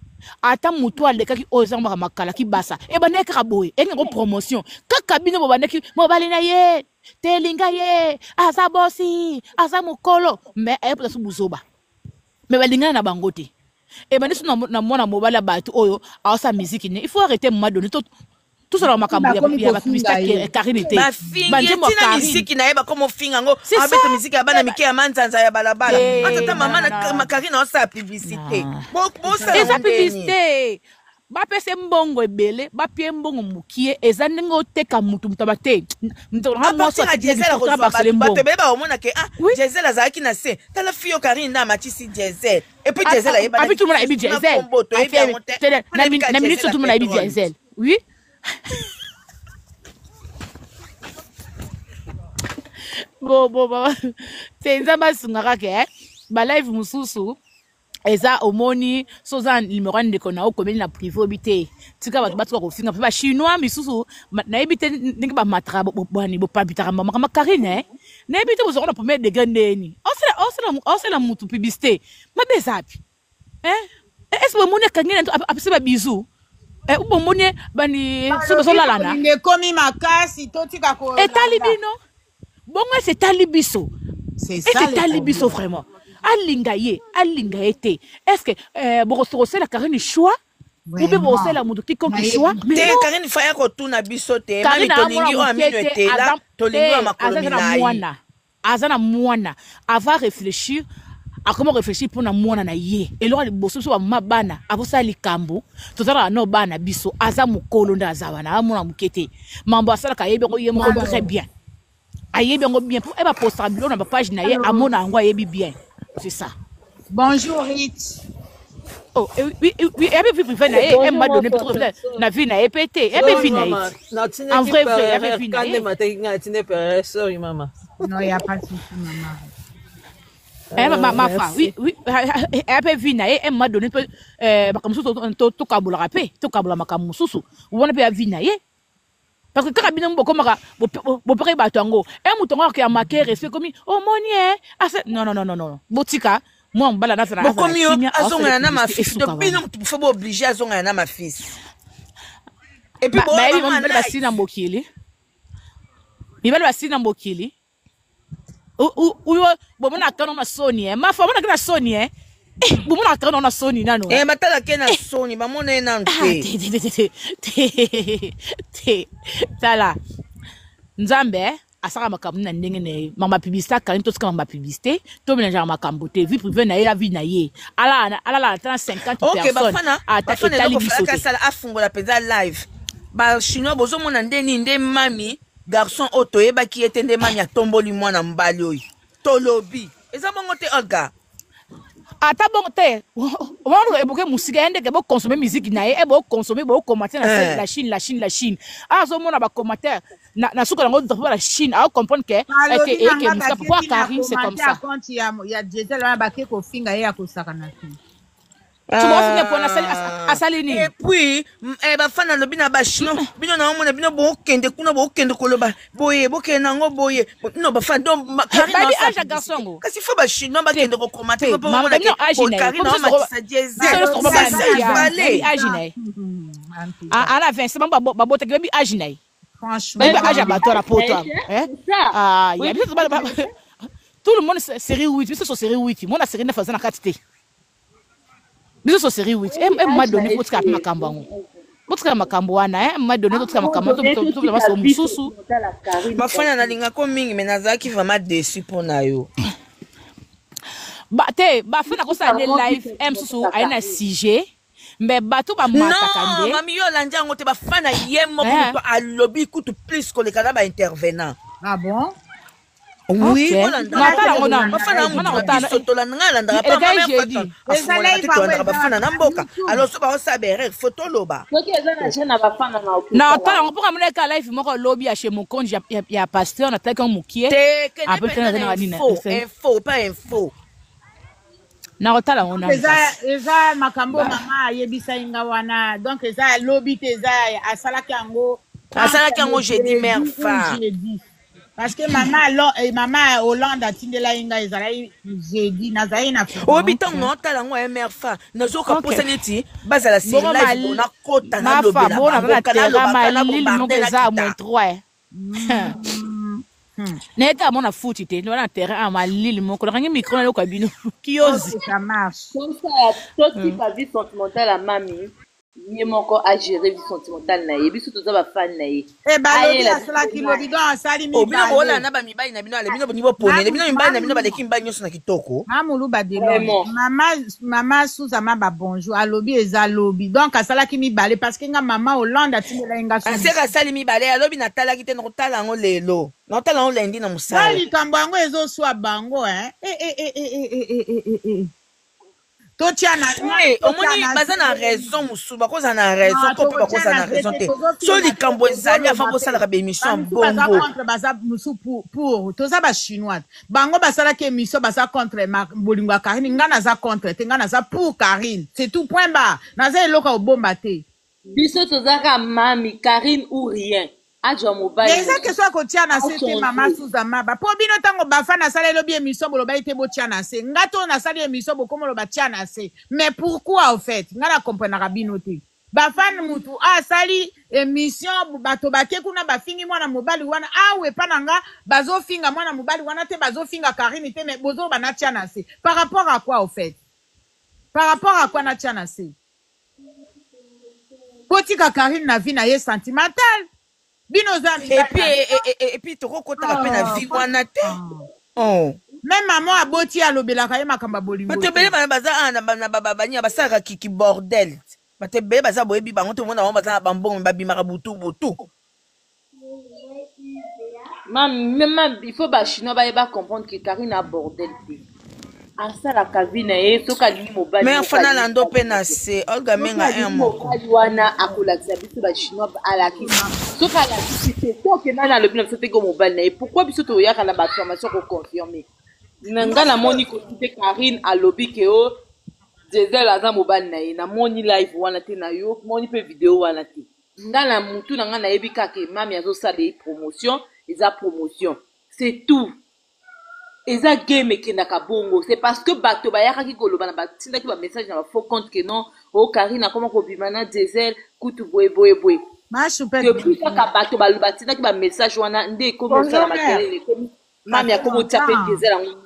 Ata motu alekaki oyo ezanga makambo akalaki basa ebandaki kaka boye, elingi yango promotion kaka. Bino bobandaki mobali na ye telinga ye aza bosi, aza mokolo, mais ayepota so buzoba, mais balingana na bango te. Ebandi so na mwana mobali ya bato oyo aosala miziki ne. Il faut arrêter moment donné tosala makambo ya bapublicité Karine te. Bafingi ntina misiki na ye, bakoma ofinga yango, abeta misiki ya bana mike ya manzanza ya balabala. Atata mama na Karine aosala publicité. Eza publicité, bapesa mbongo ebele, bapie mbongo mokie. Eza ndenge oteka mutu, mutu aba te. Bato ebele baomona ke ah, Diesel azalaki na se, tala fio Karine nde amatisi Diesel. Et puis Diesel ayebi, tout le monde ayebi Diesel na minute, tout le monde ayebi Diesel, oui. Bon, te, Nzambe asungaka ke balive mosusu eza omoni so oza numero ya ndeko na okomeli na privé, oyebi te. Tika bato batika kofinga mpe bachinois misusu. Nayebi te ndenge bamataka bani bopapitaka makambo Karine. Nayebi te bozwaka na premier degré ndeni osala mutu publicité mabe ezapi. Est ce bomoni akangi na apesi babizu, bomoni bani so bazolalana? Ekomi makasi, totika. Etali bino bongo ese etali biso, ese etali biso vraiment. Alinga ye, alinga ye te. Est ce que bokosala Karine choix ou bien bokosala moto quiconque choix? Te, Karine faya kotuna biso te. Mami, tolingi oyo amino etela, tolingi oyo makolo milai. Aza na mwana, ava réfléchir, akoma réfléchir mpona mwana na ye. Eloko ya liboso, biso bamama bana akosala likambo, tozalaka no bana biso. Aza mokolo nde aza wana, amona moke te. Mambo asalaka ayebi yango ye moko très bien, ayebi yango bien mpo e bapostaka biloko na bapage na ye, amona yango, ayebi bien, c'est ça. Bonjour Rit. Oh, oui, oui, eyabi vie privée na ye, elle m'a donné na vie na ye mpe te, eyabi vie na ye en vrai vrai, eyabi vie na ye. Sorry mama. Non, y a pas de souci, maman. Eh, ma fa, oui, eya mpe vie na ye. Elle m'a donné mpe makambo mosusu tokabolaka mpe, tokabola makambo mosusu wana mpe ya vie na ye, parce que kaka bino bokomaka bopekaki bato yango e moto yango akeya make respect komi omoni e ase. Non, non, non, non, botika mwa mobali anazala. Bokomi yo azongana na mafisi, donc bino faut booblige azongana na mafisi. Et puis bayebi mibali basili na mokili, mibali basili na mokili. Oyo bomona kano na soni e mafa, omonaki na soni e, bomonaka kano na soni nano. Eh, batalaki na soni, bamona ye nanu te. Te te, tala, Nzambe asalaka makambo na ndenge na ye. Makambo ya publicité akangi, totika makambo ya publicité, tomélangeaka makambo te. Vie privée na ye, ya vie na ye, alalala ata na 50 personnes, ata etali biso te. Asala afungola mpenza live. Bachinois bozomona nde nini nde mami garçon oyo toyebaki ye te, nde mami atomboli mwana mobali oyo tolobi. Eza bongo te, Olga? Ata bongo te, wana eboke mosika ye ndeke boconsome musique na ye, e boconsome bocommentaire na Eh. la Chine, la Chine, la Chine. Azomona bacommentaire na na suka nango drapeau la Chine, acomprendre ke Balobi eke na eke nga mosika pourquoi bakeki na Karine c'est comme commentaire ya ça. compte ya Diesel wana, bake kofinga ye ya kosakana te. Tubafinga pona asali Ah. asali nini? Et puis bafana alobi na bachinois, bino na omona bino bokende kuna, bokende koloba boye, bokende nango boye. No bafana donc Karine Babi aosala age ya publicité. garçon ngo. Kasi fo bachinois Te bakende kokomate te mpo mama bamona bino ke age na ye. Karine Po biso aomatisa biso diesel, nyonso c'est tokobala ça il ya. Babi fallait. age na ye. En tout cas. Ah, ana 25 bango babotaki babi age na ye. Franchement. Babi age ya bato na poto. C'est Hein? ça. Ah, ya Oui, biso tout le monde série 8, biso so série 8, mona série 9 aza na kati te. Biso so série 8. E mama donné faut tika makambo yango. Botika makambo wana, eh, mama donné totika makambo to to to maso mosusu. Bafana nalingako mingi, me nazalaki vraiment déçu mpo na yo. Ba te bafana kosala nde live e mosusu aye na sujet, mbe bato bamataka Non nde. Mami, yo olandi yango te. Bafana ye moko Eh. moto alobi kutu plus koleka na baintervenant. Ah bon? Oui. Ok. Olandaka Natala yango nanu. bafana ya Nga motu na na biso, tolanda ngai alandaka pa Elekaki mama jeudi. afungolaka te, tolandaka bafana na mboka. Alors so baosala berere, fo toloba. Soki eza na chaîne na bafana na Na tala yango mpoka monaka live moko lobi ya chez mokonzi ya pasteur, natalaki yango mokie. Te kende Après mpenza tena na na nini. info, info pa info. Na kotala yango nanu Eza kasi. eza makambo mama ayebisaki nga wana, donc eza lobi te, eza asalaki yango Asalaki entre yango le jeudi, mare jeudi ou fa. jeudi, parce que mama Hollande atindelaki ngai, ezalaki jeudi, nazalaki na Oyebi France. ntango naotala yango ya mare fa, nazoyoka mposa neti bazala sur Bongo live bo nakota mafa nalobela bongo naza bango na ka terrain, nalobaka na malili moko bombarde eza nakita. moins 3. Nayete amona futi te, wana na terrain a malili moko, nakangi micro, nayoka bino kiozi. Ok, ça marche. Comme ça, totika vie sentimentale ya mami, ye moko agere vie sentimentale na ye, biso toza bafani na ye. E balobi Ayela biso asalaki lobi, nani. donc asali O bino boolala mibale. na bamibali na bino, ale bino boni boponele bino mibali na bino baleki mibali nyonso na kitoko. Mamuluba de Londres. Vraiment. Mama Suzama ba bonjour, alobi eza lobi, donc asalaki mibale, parce que nga mama Hollande atindelaki nga so. Aseka asali mibale, alobi natalaki te, nakotala yango lelo, nakotala yango lendi na Ba mosala. likambo yango ezoswa bango, hein. Eh, eh, eh, eh, eh, eh, eh, eh, eh, eh. Totia na Te totia omoni na baza na se. raison, mosusu bakozala na raison Non, ko mpe tokotia bakozala na na se raison te, te. So tozofinga te, likambo ezali afa tozoloba bosalaka te. baémission ya Bamisusu baza bongo. contre, baza mosusu pour. Toza bachinois, bango basalaki émission, baza contre bolingo ya Karine. Nga naza contre te, nga naza pour Karine, c'est tout, point barre. Naza eloko ya kobomba te. Biso tozaka mami Karine ou rien, azwa mobali Mais eza mosusu question ya kotia na se te, mama achange. Suzama ba, mpo bino ntango bafa nasala elobi émission, bolobaki te botia na se. Nga to nasali émission, bokoma oloba tia na se, mais pourquoi au fait? Nga na comprenaka bino te. Bafane mutu asali émission, bato bake kuna bafingi mwana mobali wana, awa epa na nga bazofinga mwana mobali wana te, bazofinga Karine te, mais bozoba natia na se par rapport à quoi au fait? Par rapport à quoi natia na se? Botika Karine na vie na ye sentimentale, bino oza mibali Et puis na et puis tokokotaka mpe na Oh, vie wana te. franchement. Oh. Même mama aboti alobelaka ye makambo ya bolingo Bato ebele te. bana baza awa na bania basalaka kiki bordel. Bato ebele baza, boyebi bango te, omona bango baza na bambongo, babimaka butu butu. Mami, même il faut bachinois bayeba comprendre que Karine a bordel te, asalaka vie na ye, soki alingi mobali Me moko afana alingi lando mpe mobali na te. se Olga Soki Menga un alingi moko. mobali wana akolakisa biso bachinois, alakisi. Soki alakisi te, toke nani alobi na biso teke mobali na ye? Pourquoi biso toyaka na baaffirmation koconfirme na nga? Namoni koki te. Karine alobi ke o Diesel aza mobali na ye, namoni live wana te, na yo moni mpe video wana te. Nga na mutu na nga nayebi kaka mami azosala ye promotion, eza promotion, c'est tout. Eza game ekendaka bongo, c'est parce que bato bayakaki koloba na batindaki bamessage na bafaux compte ke non, o Karine akoma kobima na Diesel kutu boye boye boye. Ma choupette, Depuis bonjour. kaka bato batindaki bamessage wana nde ekomi Bonjour osala mère. makelele, ekomi Ça mami fait akomi otia mpe longtemps. Diesel yango.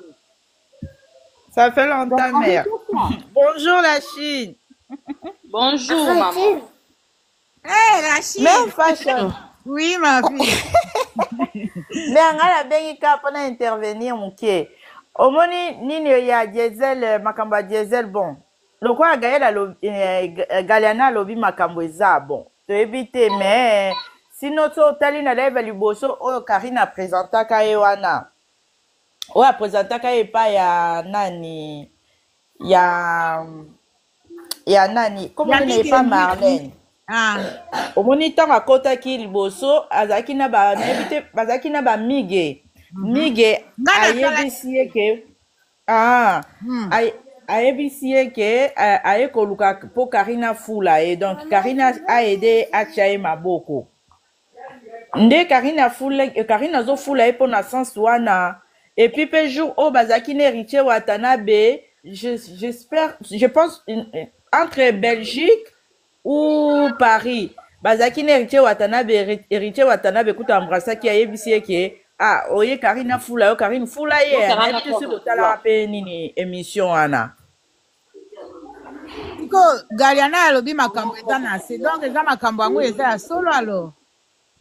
Ça fait Donc longtemps mère. arrêtons ça. Bonjour la Chine. Bonjour maman. Hey, la Chine. Mère Fashion. Oui, ma fille. Mère nga nabengi kaka mpona intervenir moke. Omoni nini ya Diesel, makambo ya Diesel, bon. Lokola Gaël alobi, Galiana alobi makambo eza bon. Toyebi te, mais sino so otali na live ya liboso oyo Karine apresentaka ye wana. Oyo apresentaka ye epai ya nani? Ya ya nani Ya kombo nini Mige epa Marlène. Ah. Omoni ntango akotaki liboso azalaki na ba nayebi te bazalaki na ba Migue. Migue Nga nasalaki ayebisi ye ke ah ay, ayebisi ye ke aye koluka mpo Karine afula ye donc Karine aide ye atia ye maboko. Nde Karine afula Karine azofula ye mpo na sens wana et puis mpe jour oyo bazalaki na Héritier Watanabe j'espère je pense entre Belgique ou Paris bazalaki na Héritier Watanabe Héritier Watanabe kuta embrassaki ayebisi ye ke ah oye Karine afula yo Karine fula ye Bokanga nayebi na te soki kaka botalaka mpe nini émission wana. Siko Galiana alobi makambo eza na se donc eza makambo yango eza ya solo alors.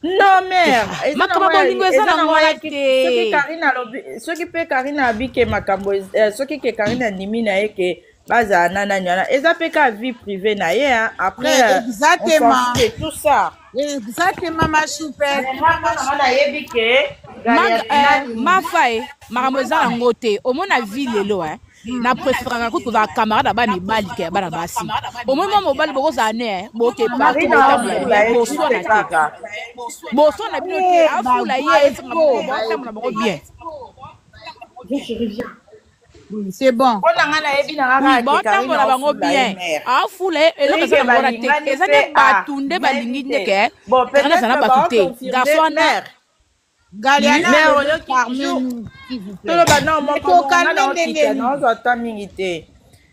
Non mère, eza Makambo nango ya bolingo eza eza nango nango wana ya soki te. Karine alobi soki mpe Karine abi ke makambo soki ke Karine andimi na ye ke bazala na nani wana eza mpe ka vie privée na ye hein. Après Mais on s'en exactement. fout de tout ça. Exactement ma choupette. Mais nga mpo na nga nayebi ke Mag, Galia nani mafa e makambo eza nango te omona vie lelo eh. Na préféraka kutu kozala camarade ya bana mibali ke ya bana basi omoni mwa mobali bokozala ne eh, boke partout Karine botambola aofula bien ye boswana juste te kaka boswana bino te Eh, afula ye ba esenga faux. botambola bango bien. Oui, c'est bon. Mpo na nga nayebi na nga Oui, kaka ke Karine botambola bango aofula ye bien mare afula ye eloko soki eza ke nango wana te balingani eza mpe nde a bato nde nayebi balingi nde te ke bon Karine aza na peut-être bato te baoconfirme garçon wana mare Galiana mare alobi oyoki jour calmez-nous s'il vous plaît. toloba nao Mais moko moko nga tokalme ndenge naokita nini? naozwa ata mingi te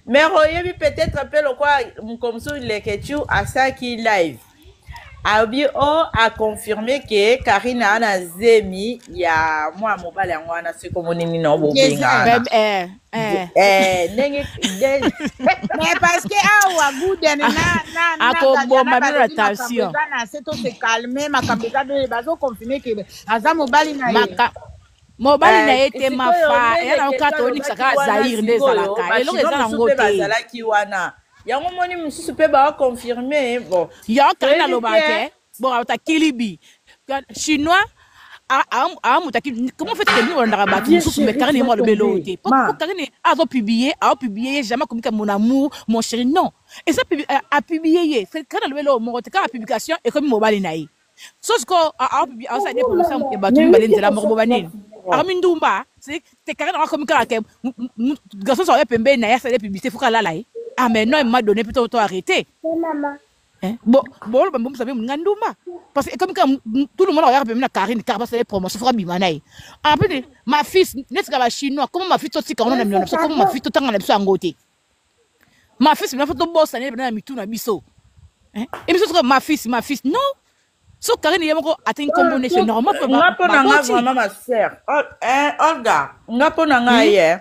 mare oyebi peut-être mpe lokwa moko mosusu leketu asalaki live alobi o aconfirme ke Karine aa na zemi ya mwana mobali yango wana soki omoni nini na obobenga Jason. wana Beb, eh, eh. Eh, ndenge nde- Mais parce que awa Guden na na na akoboma Galiana bino na balobi makambo tension eza na se to se calmer makambo eza boye bazo confirmer ke aza mobali na ye. maka mobali na Eh, ye te sikoyo mafa nde eya na leketu okata onikisa alobaki kaka wana zaire nde sikoyo ezalaka eloko bachinois eza mosusu nango mpe te bazalaki wana yango moni mosusu mpe baoconfirme bon yango Karine toyebi alobaka te ke bon abata kilibi chinois amuta comment fait que bino bolandaka bato Viens mosusu mais chérie, Karine tu ye vas mo alobi eloko tomber. te po Ma, Karine azopublie aopublie ye jamais akomika mon amour mon chéri non eza apublie ye Karine alobi eloko moko te kaka publication ekomi mobali na ye so sikoyo aosala nde promotion ya bato mais mibale oui nzela moko kosala boba nini akomi ndumba te Karine akomi kaka ke garçon so aye pembeni na ye asala publicité faut kalala ye ah mais non il m'a donné plutôt to arrêter. Hein? Bon, bon, bon, vous savez, moninga ndumba. Parce que comme quand tout le monde regarde pembeni na Karine, car parce que promotion faut bima na ye. En plus, ma fille, neti ka ba chinois, comment ma fille totika ona na minona biso, comment ma fille totanga na biso yango te. Ma fille, na faut tobosa ne na mitu na biso. Hein? Et biso soka ma fille, ma fille, non. So Karine ye moko atingi kombo ne c'est normal pe nga mpo na nga baboti. vraiment ma sœur eh, Olga nga mpo na nga Oui. ye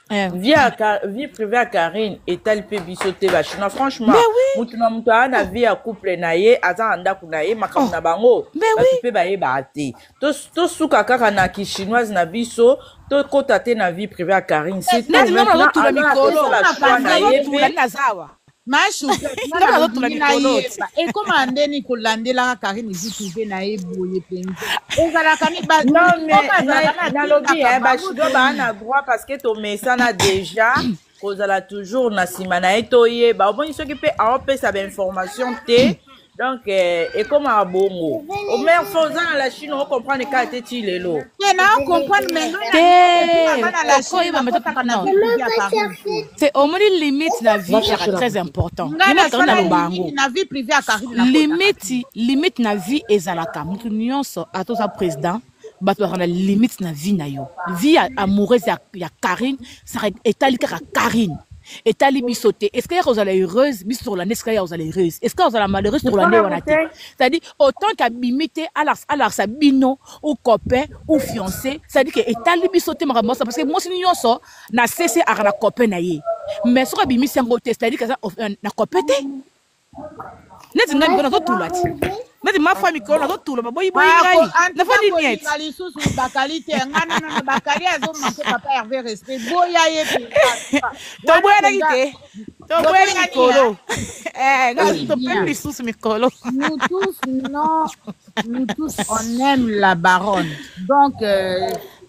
Eh. vie ya vie privée ya Karine etali mpe biso te bachinois franchement Mais oui. mutu na mutu aa na vie ya couple na ye aza na ndako na ye makambo Oh. na bango Mais bato oui. mpe bayebaka te tosuka kaka na kichinoise na biso tokɔta te na vie privée ya Karine c'est tout Neti nga maintenant nazotula aza na mikolo. kosala choix na ye Nazotula mpe nazawa. Ma choupette nga Nga nazotula nalingi mikolo. nayeba ekoma ndeni kolandelaka Karine vie privée na ye boye mpenza ezalaka ni non moko mais azalaka na nalobi atindaka bango bachinois baa te na droit parce que tomesana déjà kozala toujours na nsima na ye toyeba omoni soki mpe aopesa bainformation te donc ekomaka bongo omare fo oza na la Chine ocomprendre kaka te ti lelo te na comprendre mais nga Te. na nga na la Chine Okoyeba mais nakotaka na non. vie privée ya Karine te C'est omoni limite na va vie ezalaka chercher la très bouteille. important. nga Ye mo Karine nasala aloba yango. limite na vie privée ya Karine nakotaka te Limite na vie ezalaka motu nyonso ata oza président bato bazalaka na limite na vie na yo vie ya amoureuse ya Karine etali kaka Karine etali biso te est ce que ya kozala heureuse biso tokolanda est ce que ya kozala heureuse est ce que kozala malheureuse tokolanda ye wana te c'est à dire autant qu'abimi te alakisa bino ou copain ou fiancé c'est à dire que etali biso te makambo nyonso parce que mwasi nyonso na sese aka na copain na ye mais soki abimisi yango te c'est à dire que aza na copain te neti ngai mikolo nazotula ti neti mafa mikolo nazotula baboyiboyi ngai nafandi niet kolinga lisusu bakali te nga nonono bakali azomanke papa Hervé respect boya ye mpenza wana toboyanaki mpenza te toboyani toboyani mikolo Eh, nga oui topemi bien lisusu mikolo. Nous tous, non, nous tous, on aime la baronne. Donc,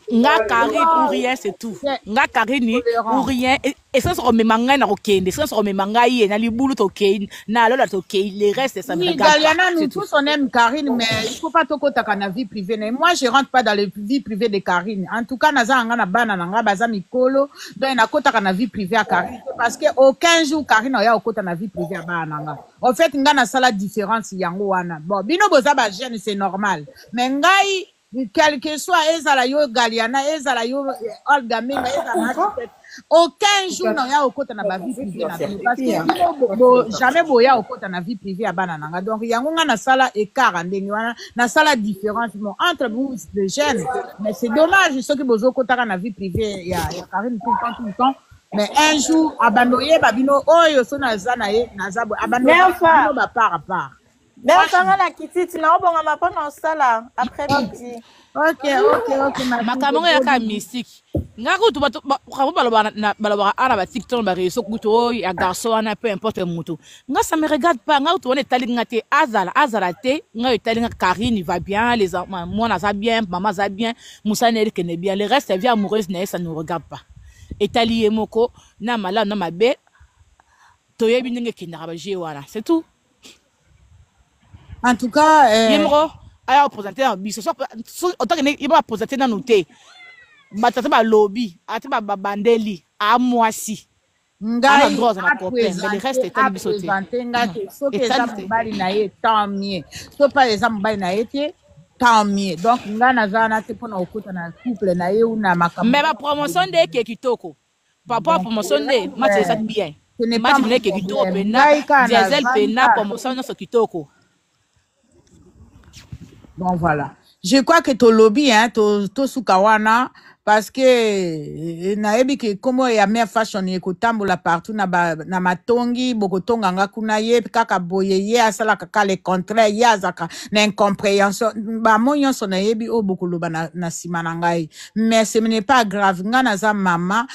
Nga Karine ou rien, c'est tout. Nga Karine ou rien. Essence komema ngai na kokende, essence komema ngai ye na libulu tokei, na lola tokei, le reste ça me Oui, regarde pas. Galiana, nous C'est tout. tous on aime Karine, mais il faut pas tokotaka na vie privée. Na ye. Moi, je rentre pas dans la vie privée de Karine. En tout cas, naza nga na bana na nga baza mikolo, donc nakotaka na vie privée ya Karine te, parce que aucun jour Karine oya okota na vie privée ya bana na nga. En fait, nga nasala différence yango wana. Bon, bino boza ba jeune, c'est normal. Mais ngai, quel que soit ezala yo Galiana, ezala yo Olga Menga, ezala architecte, aucun jour na ya okota na ba vie privée na bino, parce que bino jamais boya okota na vie privée ya bana na nga. Donc yango nga nasala écart ya ndenge wana, nasala différence bon entre vous les jeunes, mais c'est dommage soki bozokotaka na vie privée ya Karine tout le temps, tout le temps. Mais un jour abando oyeba bino oyo so naza na ye, naza boye, abando oyeba Merfa. bino ba part à part. Merfa, nga na kititi na obongama mpo na osala après midi. Ok, ma fille, Makambo ngo yaka mystique. Nga kutu bato bango balobaka awa na ba TikTok, na ba réseaux kutu oyo ya garçon wana, peu importe mutu. Nga ça me regarde pas, nga kutu wana etali nga te, azala azala te, nga etali nga Karine va bien, les mwana aza bien, mama aza bien, mosala na ye ekende bien, le reste vie amoureuse na ye ça nous regarde pas. Etali ye moko na malamu na mabe, toyebi ndenge ekendaka ba jeu wana, c'est tout. En tout cas, ye moko aya kopresente na biso, otokende ye moko apresente nanu te, bato ata balobi ata babandeli amwasi ana ngai droit aza na copain, mais le reste etali biso te. Aprésente nga te, soki eza Etali te. mobali na ye, tant mieux, so pa eza mobali na ye te, tant mieux. Donc nga naza wana te mpona kokota na couple na ye ou na makambo. Mais bapromotion nde eke kitoko, papa, Donc, promotion nde match eza bien. Ce n'est pas Match mon mna eke kitoko problème. pena Ngai kaka diesel navandi pena kaka. promotion nyonso kitoko. Bon, voilà. Je crois que tolobi, hein, to, tosuka wana, parce que nayebi ke kombo ya Mère Fashion ekotambola partout na, ba, na matongi, bokotonga nga kuna ye kaka boye, ye asalaka kaka le contraire, ye azaka na incompréhension. Bamo nyonso nayebi oyo bokoloba na nsima na ngai. Mais ce n'est pas grave. Nga naza mama,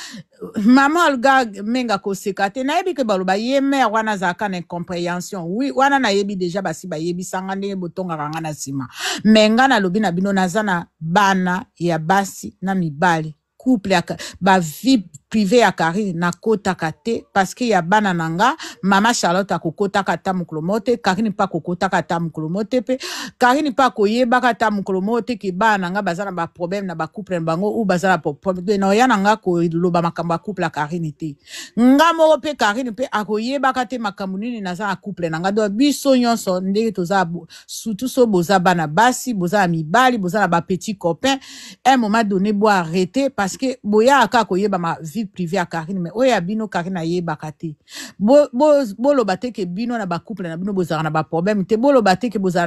mama Olga Menga koseka te. Nayebi ke baloba ye mère wana azalaka na incompréhension. Oui, wana nayebi déjà, basi bayebisanga ndenge botongaka nga na nsima. Mais nga nalobi na bino, naza na bana ya basi na mibali. Couple ya ba vie privée ya Karine nakotaka te, parce que ya bana na nga, mama Charlotte akokotaka ata mokolo moko te, Karine mpe akokotaka ata mokolo moko te, mpe Karine mpe akoyebaka ata mokolo moko te ke bana na nga baza na baproblème na bacouple na bango ou baza na problème. Na oya na nga koloba makambo ya couple ya Karine te. Nga moko mpe, Karine mpe akoyebaka te makambo nini naza na couple na nga. Donc biso nyonso ndenge toza, surtout so boza bana basi, boza na mibali, boza na bapetit copain, un moment donné bo arrêter, parce que boyaka kaka koyeba ma vie privée ya Karine, mais oyo ya bino Karine ayebaka te. Boloba te ke bino na bacouple na bino bozalaka na baproblème te, boloba te ke bozala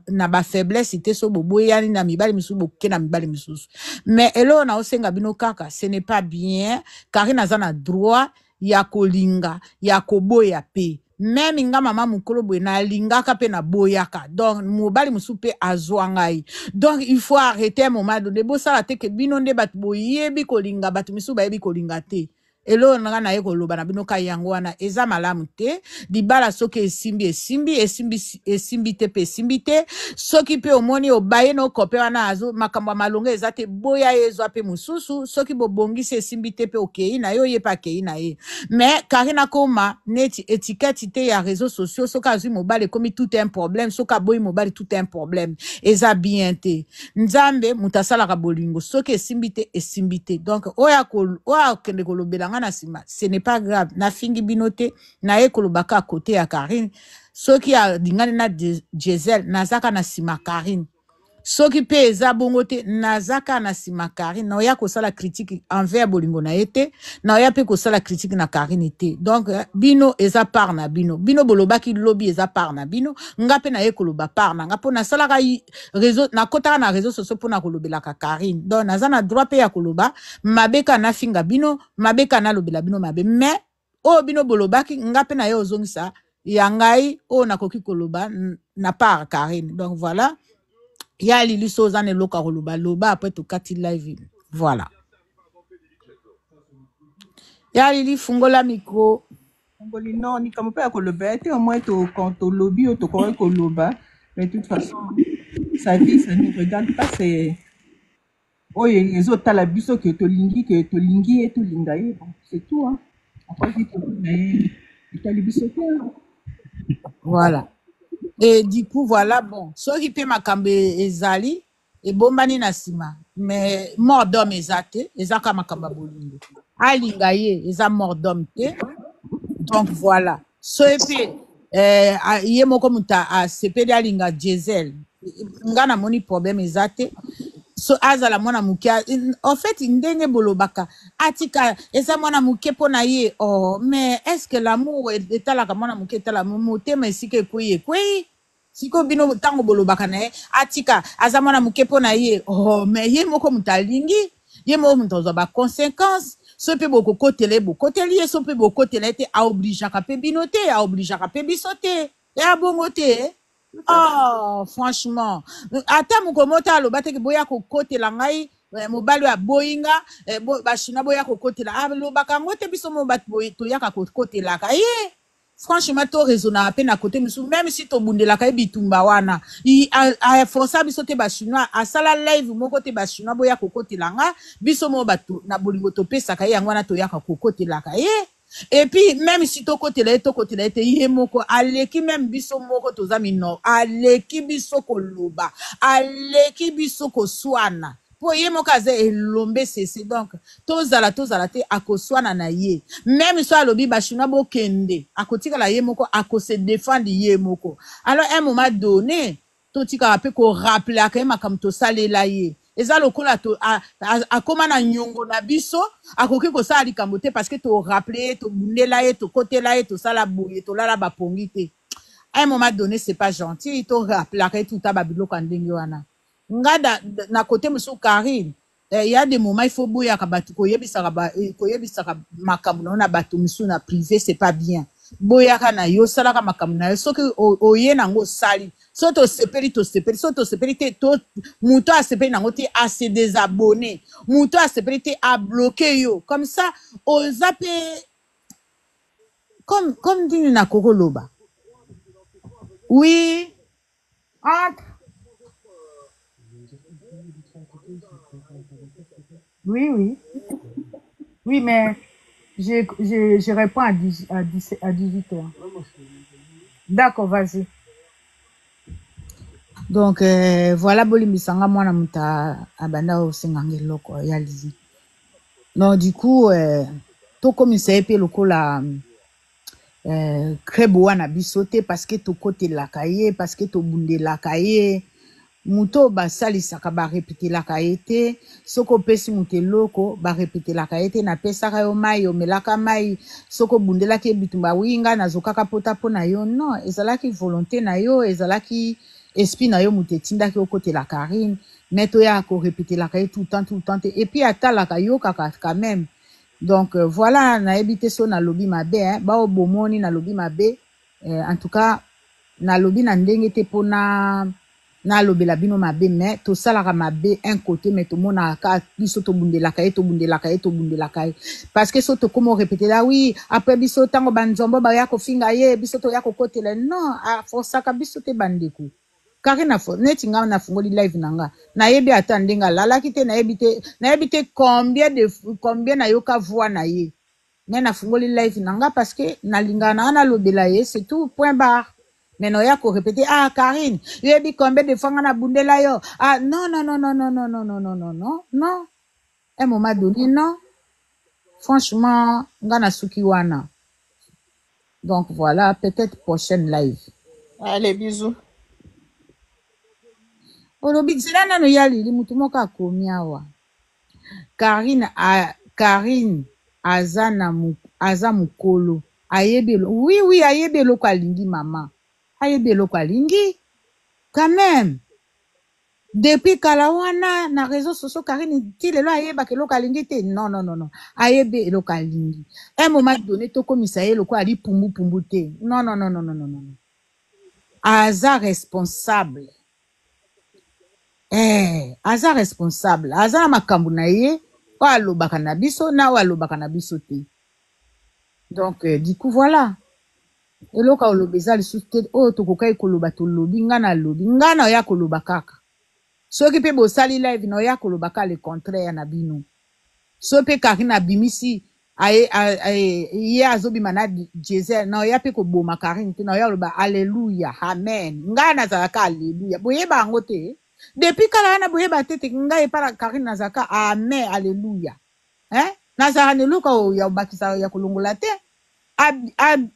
na bafaiblesse te, so boboyani na mibali misusu, boke na mibali misusu. Mais eloko na osenga bino kaka, ce n'est pas bien. Karine aza na droit ya kolinga, ya koboya pe. Même nga mama mokolo boye nalingaka mpe naboyaka, donc mobali mosusu mpe azwa ngai. Donc il faut arrêter un moment donné. Bosala te ke bino nde bato boyebi kolinga, bato misusu bayebi kolinga te. Eloko na nga naye koloba na bino ka yango wana, eza malamu te. Libala soki esimbi, esimbi, esimbi, esimbi te mpe esimbi te. Soki mpe omoni obaye na okope wana, azo makambo ya malonga eza te, boya ye, ezwa mpe mosusu. Soki bobongisi, esimbi te mpe, okei na ye, oye mpe akei na ye. Mais Karine akoma neti étiquette te ya réseaux sociaux. Soki azwi mobali, ekomi tout un problème, soki aboyi mobali, tout un problème. Eza bien te. Nzambe moto asalaka bolingo, soki esimbi te, esimbi te. Donc oyo akende kolobela nga na nsima, ce n'est pas grave. Nafingi bino te, naye koloba kaka côté ya Karine. Soki alingani na Diesel, nazaka na nsima Karine. Soki mpe eza bongo te, naza kaka na nsima Karine. Naoya kosala critique envers bolingo na ye te, naoya mpe kosala critique na Karine te. Donc bino eza part na bino, bino bolobaki lobi, eza part na bino. Nga mpe naye koloba part na nga, mpo nasalaka réseau, nakotaka na réseau sociaux mpona kolobelaka Karine. Donc naza na droit mpe ya koloba mabe kaka nafinga bino mabe, kaka nalobela bino mabe. Mais oyo bino bolobaki, nga mpe naye ozongisa ya ngai oyo nakoki koloba na part Karine. Donc voilà, ya Lili, so oza na eloko ya koloba, loba, après tokati live. Voilà, ya Lili, fungola micro. Ngoli, non, likambo mpe ya koloba ye te. Au moins quand tolobi oyo tokoki koloba, mais de toute façon sa vie, ça nous regarde pas, c'est Oyo ezotala biso ke tolingi ke tolingi ye tolinga ye bon c'est tout hein. Après vie privée na ye etali biso te. hein. Voilà. Et du coup, voilà, bon, soki mpe makambo e- ezali ebombani na nsima mais mort d'homme eza te eza kaka makambo ya bolingo alinga ye eza mort d'homme te donc voilà soki mpe eh, a- ye moko moto a- asepeli alinga diesel nga namoni problème eza te so azala mwana moke a- en fait ndenge bolobaka atika eza mwana moke mpo na ye oh, mais est ce que l'amour e- etalaka mwana moke etala motema esika ekwei ekwei sikoyo bino ntango bolobaka na ye atika aza mwana moke mpo na ye oh, mais ye moko moto alingi ye moko moto azwa baconséquence so mpe bokokotela ye bokoteli ye so mpe bokotela ye te aobligeaka mpe bino te aobligeaka mpe biso te eya bongo te Oh, franchement ata mokolo moko te aloba teke boya kokotela ngai eh, mobali oyo aboyi nga eh, bo- bachinois boya kokotela alobaka yango te biso mo bato boye toyaka kokotelaka ye franchement to raisonnaka mpe na kote mosusu meme si tobundelaka ye bitumba wana I- a- aforsa biso te bachinois asala live moko te bachinois boya kokotela nga biso mo bato na bolingo topesaka ye yango wana toyaka kokotelaka ye et puis même si tokotela ye tokotela ye te ye moko aleki meme biso moko toza minor aleki biso koloba aleki biso koswana mpo ye moko aza elombe sese donc tozala tozala te akoswana na ye meme so alobi bachinois bokende akotikala ye moko akose defendre ye moko alors un moment donné totikaka mpe korappelaka ye makambo tosalela ye eza lokola to, a, a, akóma na nyongo na biso akoki kosala likambo te parce que torappeler ye tobundela ye tokotela ye tosala boye tolala bapongi te à un moment donné c'est pas gentil torappelaka ye tuta babiloko ya ndenge wana nga da, na kote mosusu Karine eh, y a des moments il faut boyaka bato koyebisaka ba, eh, koyebisaka makambo na yo na bato mosusu na privé c'est pas bien boyaka na yo osalaka makambo na yo soki o- oye nango osali soki tosepeli tosepeli soki tosepeli te to moto asepeli nango te ase désabonné moto asepeli te abloquer yo comme ça oza mpe comme comme nini nakoki koloba oui entre Oui, oui. Oui, mais je réponds à 10, à 10, à 18 heures. D'accord, vas-y. donc euh, voilà bolimbisanga mwana moto a- abanda kosenganga eloko ya lili donc du coup euh, tokomisa ye mpe lokola euh, krebe wana biso te parce que tokotelaka ye parce que tobundelaka ye moto oyo basalisaka barepetelaka ye te soki opesi moto eloko barepetelaka ye te napesaka yo mai omelaka mai soki obundelaki ye bitumba wi ngai nazokaka pota mpo na yo non ezalaki volonté na yo ezalaki esprit na yo moto etindaki okotela Karine mais toyaka korepetelaka ye tout le temps tout le temps te et puis atalaka yokaka quand même donc euh, voilà nayebi te so nalobi mabe hein, bao bomoni nalobi mabe euh, en tout cas nalobi na ndenge te mpona nalobela bino mabe mais tosalaka mabe un côté mais tomonaka biso tobundelaka ye tobundelaka ye tobundelaka ye parce que so tokóma orepetela oui après biso ntango banzombo baya kofinga ye biso toya kokotela non aforsaka biso te bandeko Karine afo neti nga nafungoli live na nga nayebi ata ndenge alalaki te nayebi te nayebi te combien de combien nayoka voix na ye mais nafungoli live na nga parce que nalingaka na nga nalobela ye c'est tout point barre mais noya korepete ah Karine yoyebi combien de fois nga nabundela yo ah non non non non non non non non non non non non un moment donné non franchement nga nasuki wana donc voilà peut-être prochaine live Allez, bisous. olobi nzela nano ya lili mutu moko akomi awa Karine a, Karine aza na mu, aza mokolo ayebi elo oui oui ayebi eloko alingi mama ayebi eloko alingi quand même depuis kala wana na réseau sociaux Karine ti lelo ayebaka eloko alingi te non non non non ayebi eloko alingi un moment donné tokomisa ye lokola ali pumbupumbu te non non non non non non non aza responsable eh, aza responsable aza na makambo na ye oyo alobaka na biso na oyo alobaka na biso te donc euh, du coup voilà eloko aloba eza lisusu te oyo tokokaki koloba tolobi nga nalobi nga na oya koloba kaka Soki pe bosali live naoya koloba ka le contraire na bino. Soki pe Carine abimisi aye ye azobima na Diesel naoya pe koboma Carine te naoya koloba alleluia amen ngai nazalaka alleluia boyeba yango te depuis kala wana boyeba te te ngai epa na Carine nazalaka amen alleluia hein nazalaka na eloko ya kobakisa ya kolongola te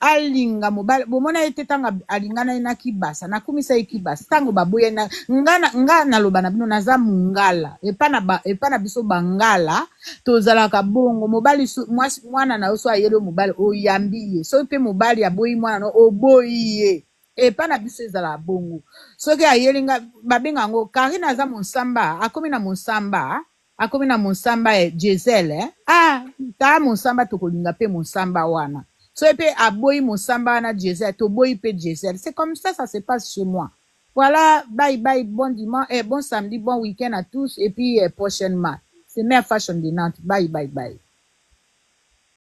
alinga mobali bomona ye te ntango alingana ye na kibasa nakumisa ye kibasa ntango baboya na nga, nga naloba na bino naza mongala epa na, ba, epa na biso bangala tozalaka bongo mobali mwasi mwana na yo so ayeli yo mobali oyambi ye soki mpe mobali aboyi mwana na yo oboyi ye epa na biso ezalaka bongo soki ayeli nga babenga yango Karine aza monsamba akomi na monsamba akomi na monsamba eh, Gisèle eh? Ah, ta monsamba tokolinga pe monsamba wana. Soki pe aboyi monsamba wana Gisèle, toboyi pe Gisèle. C'est comme ça ça se passe chez moi. Voilà, bye bye, bon dimanche, eh, bon samedi, bon week-end à tous et puis eh, prochainement. C'est Mère Fashion de Nantes. Bye bye bye.